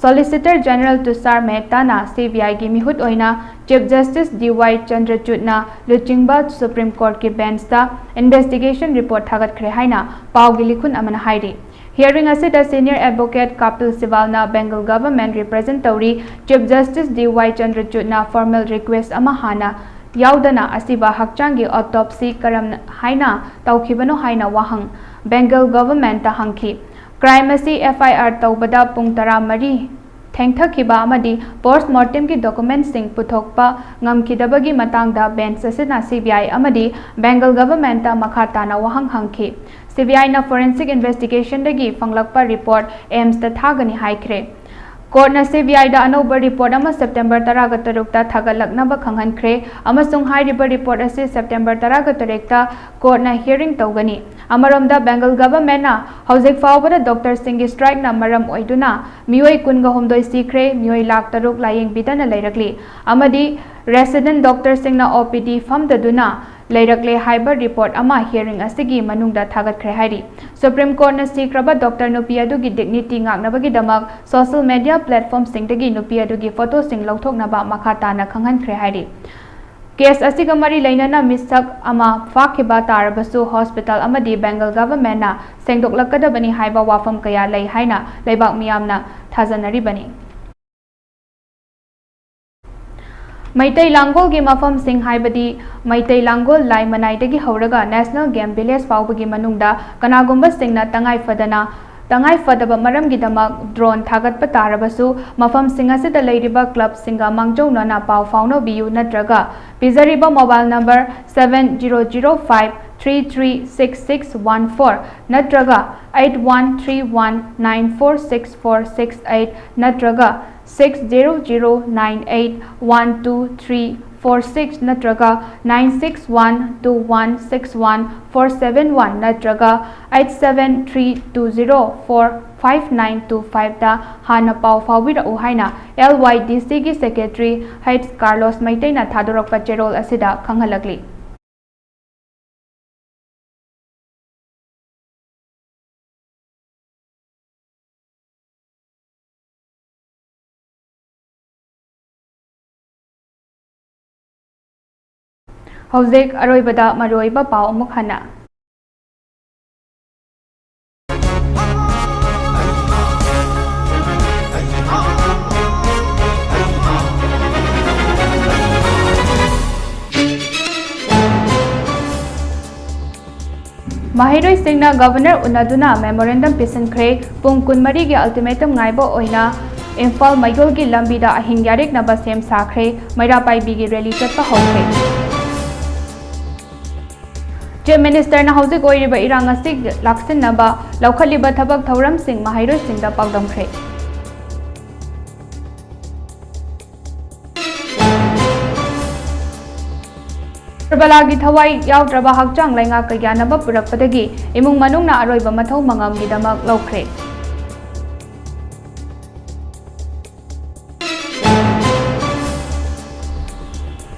ꯁꯣꯂꯤꯁꯤꯇꯔ ꯖꯦꯅꯔꯦꯜ ꯇꯨꯁꯥꯔ ꯃꯦꯍꯇꯥꯅ ꯁꯤ ꯕꯤ ꯑꯥꯏꯒꯤ ꯃꯤꯍꯨꯠ ꯑꯣꯏꯅ ꯆꯤꯐ ꯖꯁꯇꯤꯁ ꯗꯤ ꯋꯥꯏ ꯆꯟꯗ꯭ꯔꯆꯨꯗꯅ ꯂꯨꯆꯤꯡꯕ ꯁꯨꯄ꯭ꯔꯤꯝ ꯀꯣꯔꯠꯀꯤ ꯕꯦꯟꯆꯇ ꯏꯟꯚꯦꯁꯇꯤꯒꯦꯁꯟ ꯔꯤꯄꯣꯔꯠ ꯊꯥꯒꯠꯈ꯭ꯔꯦ ꯍꯥꯏꯅ ꯄꯥꯎꯒꯤ ꯂꯤꯈꯨꯟ ꯑꯃꯅ ꯍꯥꯏꯔꯤ꯫ ꯍꯤꯌꯔꯤꯡ ꯑꯁꯤꯗ ꯁꯤꯅꯤꯌꯔ ꯑꯦꯗꯚꯣꯀꯦꯠ ꯀꯥꯄꯤꯜ ꯁꯤꯕꯥꯜꯅ ꯕꯦꯡꯒꯜ ꯒꯚꯔꯟꯃꯦꯟꯠ ꯔꯤꯄ꯭ꯔꯖꯦꯟꯠ ꯇꯧꯔꯤ꯫ ꯆꯤꯐ ꯖꯁꯇꯤꯁ ꯗꯤ ꯋꯥꯏ ꯆꯟꯗ꯭ꯔꯆꯨꯗꯅ ꯐꯣꯔꯃꯦꯜ ꯔꯤꯀ꯭ꯋꯦꯁ꯭ꯠ ꯑꯃ ꯍꯥꯟꯅ ꯌꯥꯎꯗꯅ ꯑꯁꯤꯕ ꯍꯛꯆꯥꯡꯒꯤ ꯑꯣꯇꯣꯞꯁꯤ ꯀꯔꯝ ꯍꯥꯏꯅ ꯇꯧꯈꯤꯕꯅꯣ ꯍꯥꯏꯅ ꯋꯥꯍꯪ ꯕꯦꯡꯒꯜ ꯒꯚꯔꯟꯃꯦꯟꯠꯇ ꯍꯪꯈꯤ꯫ ꯀ꯭ꯔꯥꯏꯝ ꯑꯁꯤ ꯑꯦꯐ ꯑꯥꯏ ꯑꯥꯔ ꯇꯧꯕꯗ ꯄꯨꯡ ꯇꯔꯥꯃꯔꯤ ꯊꯦꯡꯊꯈꯤꯕ ꯑꯃꯗꯤ ꯄꯣꯁ꯭ꯠꯃꯣꯔꯇꯦꯝꯒꯤ ꯗꯣꯀꯨꯃꯦꯟꯠꯁꯤꯡ ꯄꯨꯊꯣꯛꯄ ꯉꯝꯈꯤꯗꯕꯒꯤ ꯃꯇꯥꯡꯗ ꯕꯦꯟꯆ ꯑꯁꯤꯅ ꯁꯤ ꯕꯤ ꯑꯥꯏ ꯑꯃꯗꯤ ꯕꯦꯡꯒꯜ ꯒꯚꯔꯟꯃꯦꯟꯠꯇ ꯃꯈꯥ ꯇꯥꯅ ꯋꯥꯍꯪ ꯍꯪꯈꯤ꯫ ꯁꯤ ꯕꯤ ꯑꯥꯏꯅ ꯐꯣꯔꯦꯟꯁꯤꯛ ꯏꯟꯚꯦꯁꯇꯤꯒꯦꯁꯟꯗꯒꯤ ꯐꯪꯂꯛꯄ ꯔꯤꯄꯣꯔꯠ ꯑꯦꯝꯁꯇ ꯊꯥꯒꯅꯤ ꯍꯥꯏꯈ꯭ꯔꯦ꯫ ꯀꯣꯔꯠꯅ ꯁꯤ ꯕꯤ ꯑꯥꯏꯗ ꯑꯅꯧꯕ ꯔꯤꯄꯣꯔꯠ ꯑꯃ ꯁꯦꯞꯇꯦꯝꯕꯔ ꯇꯔꯥꯒ ꯇꯔꯨꯛꯇ ꯊꯥꯒꯠꯂꯛꯅꯕ ꯈꯪꯍꯟꯈ꯭ꯔꯦ ꯑꯃꯁꯨꯡ ꯍꯥꯏꯔꯤꯕ ꯔꯤꯄꯣꯔꯠ ꯑꯁꯤ ꯁꯦꯞꯇꯦꯝꯕꯔ ꯇꯔꯥꯒ ꯇꯔꯦꯠꯇ ꯀꯣꯔꯠꯅ ꯍꯤꯌꯔꯤꯡ ꯇꯧꯒꯅꯤ꯫ ꯑꯃꯔꯣꯝꯗ, ꯕꯦꯡꯒꯜ ꯒꯚꯔꯟꯃꯦꯟꯠꯅ ꯍꯧꯖꯤꯛ ꯐꯥꯎꯕꯗ ꯗꯣꯛꯇꯔꯁꯤꯡꯒꯤ ꯁ꯭ꯇ꯭ꯔꯥꯏꯛꯅ ꯃꯔꯝ ꯑꯣꯏꯗꯨꯅ ꯃꯤꯑꯣꯏ ꯀꯨꯟꯒ ꯍꯨꯝꯗꯣꯏ ꯁꯤꯈ꯭ꯔꯦ, ꯃꯤꯑꯣꯏ ꯂꯥꯈ ꯇꯔꯨꯛ ꯂꯥꯌꯦꯡꯕꯤꯗꯅ ꯂꯩꯔꯛꯂꯤ ꯑꯃꯗꯤ ꯔꯦꯁꯤꯗꯦꯟꯠ ꯗꯣꯛꯇꯔꯁꯤꯡꯅ ꯑꯣ ꯄꯤ ꯗꯤ ꯐꯝꯗꯗꯨꯅ ꯂꯩꯔꯛꯂꯦ ꯍꯥꯏꯕ ꯔꯤꯄꯣꯔꯠ ꯑꯃ ꯍꯤꯌꯔꯤꯡ ꯑꯁꯤꯒꯤ ꯃꯅꯨꯡꯗ ꯊꯥꯒꯠꯈ꯭ꯔꯦ ꯍꯥꯏꯔꯤ꯫ ꯁꯨꯄ꯭ꯔꯤꯝ ꯀꯣꯔꯠꯅ ꯁꯤꯈ꯭ꯔꯕ ꯗꯣꯛꯇꯔ ꯅꯨꯄꯤ ꯑꯗꯨꯒꯤ ꯗꯤꯒꯅꯤꯇꯤ ꯉꯥꯛꯅꯕꯒꯤꯗꯃꯛ ꯁꯣꯁꯤꯌꯦꯜ ꯃꯤꯗꯤꯌꯥ ꯄ꯭ꯂꯦꯠꯐꯣꯔꯝꯁꯤꯡꯗꯒꯤ ꯅꯨꯄꯤ ꯑꯗꯨꯒꯤ ꯐꯣꯇꯣꯁꯤꯡ ꯂꯧꯊꯣꯛꯅꯕ ꯃꯈꯥ ꯇꯥꯅ ꯈꯪꯍꯟꯈ꯭ꯔꯦ ꯍꯥꯏꯔꯤ꯫ ꯀꯦꯁ ꯑꯁꯤꯒ ꯃꯔꯤ ꯂꯩꯅꯅ ꯃꯤꯁꯛ ꯑꯃ ꯐꯥꯈꯤꯕ ꯇꯥꯔꯕꯁꯨ ꯍꯣꯁꯄꯤꯇꯥꯜ ꯑꯃꯗꯤ ꯕꯦꯡꯒꯜ ꯒꯚꯔꯟꯃꯦꯟꯠꯅ ꯁꯦꯡꯗꯣꯛꯂꯛꯀꯗꯕꯅꯤ ꯍꯥꯏꯕ ꯋꯥꯐꯝ ꯀꯌꯥ ꯂꯩ ꯍꯥꯏꯅ ꯂꯩꯕꯥꯛ ꯃꯤꯌꯥꯝꯅ ꯊꯥꯖꯅꯔꯤꯕꯅꯤ꯫ ꯃꯩꯇꯩ ꯂꯥꯡꯒꯣꯜꯒꯤ ꯃꯐꯝꯁꯤꯡ ꯍꯥꯏꯕꯗꯤ ꯃꯩꯇꯩ ꯂꯥꯡꯒꯣꯜ ꯂꯥꯏ ꯃꯅꯥꯏꯗꯒꯤ ꯍꯧꯔꯒ National Game Village ꯐꯥꯎꯕꯒꯤ ꯃꯅꯨꯡꯗ ꯀꯅꯥꯒꯨꯝꯕꯁꯤꯡꯅ ꯇꯉꯥꯏ ꯐꯗꯅ, ꯇꯉꯥꯏ ꯐꯗꯕ ꯃꯔꯝꯒꯤꯗꯃꯛ drone ꯊꯥꯒꯠꯄ ꯇꯥꯔꯕꯁꯨ, ꯃꯐꯝꯁꯤꯡ ꯑꯁꯤꯗ ꯂꯩꯔꯤꯕ clubꯁꯤꯡꯒ ꯃꯥꯡꯖꯧꯅꯅ ꯄꯥꯎ ꯐꯥꯎꯅꯕꯤꯌꯨ ꯅꯠꯇ꯭ꯔꯒ ꯄꯤꯖꯔꯤꯕ mobile number seven zero zero five three three six six one four ꯅꯠꯇ꯭ꯔꯒ eight one three one nine four six four six eight ꯅꯠꯇ꯭ꯔꯒ six zero zero nine eight one two three four six ꯅꯠꯇ꯭ꯔꯒ nine six one two one six one four seven one ꯅꯠꯇ꯭ꯔꯒ eight seven three two zero four five nine two five ꯗ ꯍꯥꯟꯅ ꯄꯥꯎ ꯐꯥꯎꯕꯤꯔꯛꯎ ꯍꯥꯏꯅ L Y D Cꯒꯤ Secretary H Carlos ꯃꯩꯇꯩꯅ ꯊꯥꯗꯣꯔꯛꯄ ꯆꯦꯔꯣꯜ ꯑꯁꯤꯗ ꯈꯪꯍꯜꯂꯛꯂꯤ꯫ ꯍꯧꯖꯤꯛ ꯑꯔꯣꯏꯕꯗ ꯃꯔꯨꯑꯣꯏꯕ ꯄꯥꯎ ꯑꯃꯨꯛ ꯍꯟꯅ꯫ ꯃꯍꯩꯔꯣꯏꯁꯤꯡꯅ Governor ꯎꯅꯗꯨꯅ memorandum ꯄꯤꯁꯤꯟꯈ꯭ꯔꯦ꯫ ꯄꯨꯡ ꯀꯨꯟꯃꯔꯤꯒꯤ ultimatum ꯉꯥꯏꯕ ꯑꯣꯏꯅ ꯏꯝꯐꯥꯜ ꯃꯩꯒꯣꯜꯒꯤ ꯂꯝꯕꯤꯗ ꯑꯍꯤꯡ ꯌꯥꯔꯦꯛꯅꯕ ꯁꯦꯝ ꯁꯥꯈ꯭ꯔꯦ꯫ ꯃꯩꯔꯥ ꯄꯥꯏꯕꯤꯒꯤ rally ꯆꯠꯄ ꯍꯧꯈ꯭ꯔꯦ꯫ Chief Ministerꯅ ꯍꯧꯖꯤꯛ ꯑꯣꯏꯔꯤꯕ ꯏꯔꯥꯡ ꯑꯁꯤ ꯂꯥꯛꯁꯤꯟꯅꯕ ꯂꯧꯈꯠꯂꯤꯕ ꯊꯕꯛ ꯊꯧꯔꯝꯁꯤꯡ ꯃꯍꯩꯔꯣꯏꯁꯤꯡꯗ ꯄꯥꯎꯗꯝꯈ꯭ꯔꯦ꯫ ꯀꯔꯕꯂꯥꯒꯤ ꯊꯋꯥꯏ ꯌꯥꯎꯗ꯭ꯔꯕ ꯍꯛꯆꯥꯡ ꯂꯩꯉꯥꯛꯀ ꯌꯥꯅꯕ ꯄꯨꯔꯛꯄꯗꯒꯤ ꯏꯃꯨꯡ ꯃꯅꯨꯡꯅ ꯑꯔꯣꯏꯕ ꯃꯊꯧ ꯃꯉꯝꯒꯤꯗꯃꯛ ꯂꯧꯈ꯭ꯔꯦ꯫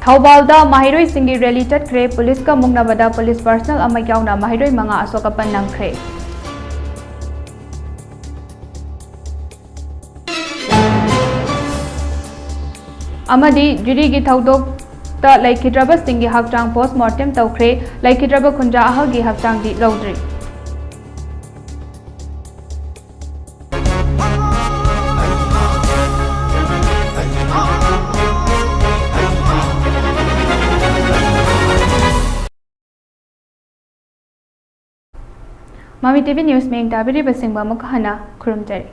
ꯊꯧꯕꯥꯜꯗ ꯃꯍꯩꯔꯣꯏꯁꯤꯡꯒꯤ rally ꯆꯠꯈ꯭ꯔꯦ꯫ ꯄꯨꯂꯤꯁꯀ ꯃꯨꯛꯅꯕꯗ ꯄꯨꯂꯤꯁ personnel ꯑꯃ ꯌꯥꯎꯅ ꯃꯍꯩꯔꯣꯏ ꯃꯉꯥ ꯑꯁꯣꯛ ꯑꯄꯟ ꯅꯪꯈ꯭ꯔꯦ꯫ ꯑꯃꯗꯤ ꯖꯤꯔꯤꯒꯤ ꯊꯧꯗꯣꯛꯇ ꯂꯩꯈꯤꯗ꯭ꯔꯕꯁꯤꯡꯒꯤ ꯍꯛꯆꯥꯡ post mortem ꯇꯧꯈ꯭ꯔꯦ꯫ ꯂꯩꯈꯤꯗ꯭ꯔꯕ ꯈꯨꯟꯖꯥ ꯑꯍꯜꯒꯤ ꯍꯛꯆꯥꯡꯗꯤ ꯂꯧꯗ꯭ꯔꯤ꯫ ꯃꯃꯤ ꯇꯤ ꯚꯤ ꯅ꯭ꯌꯨꯁ ꯃꯤꯠꯌꯦꯡ ꯇꯥꯕꯤꯔꯤꯕꯁꯤꯡꯕꯨ ꯑꯃꯨꯛ ꯍꯟꯅ ꯈꯨꯔꯨꯝꯖꯔꯤ꯫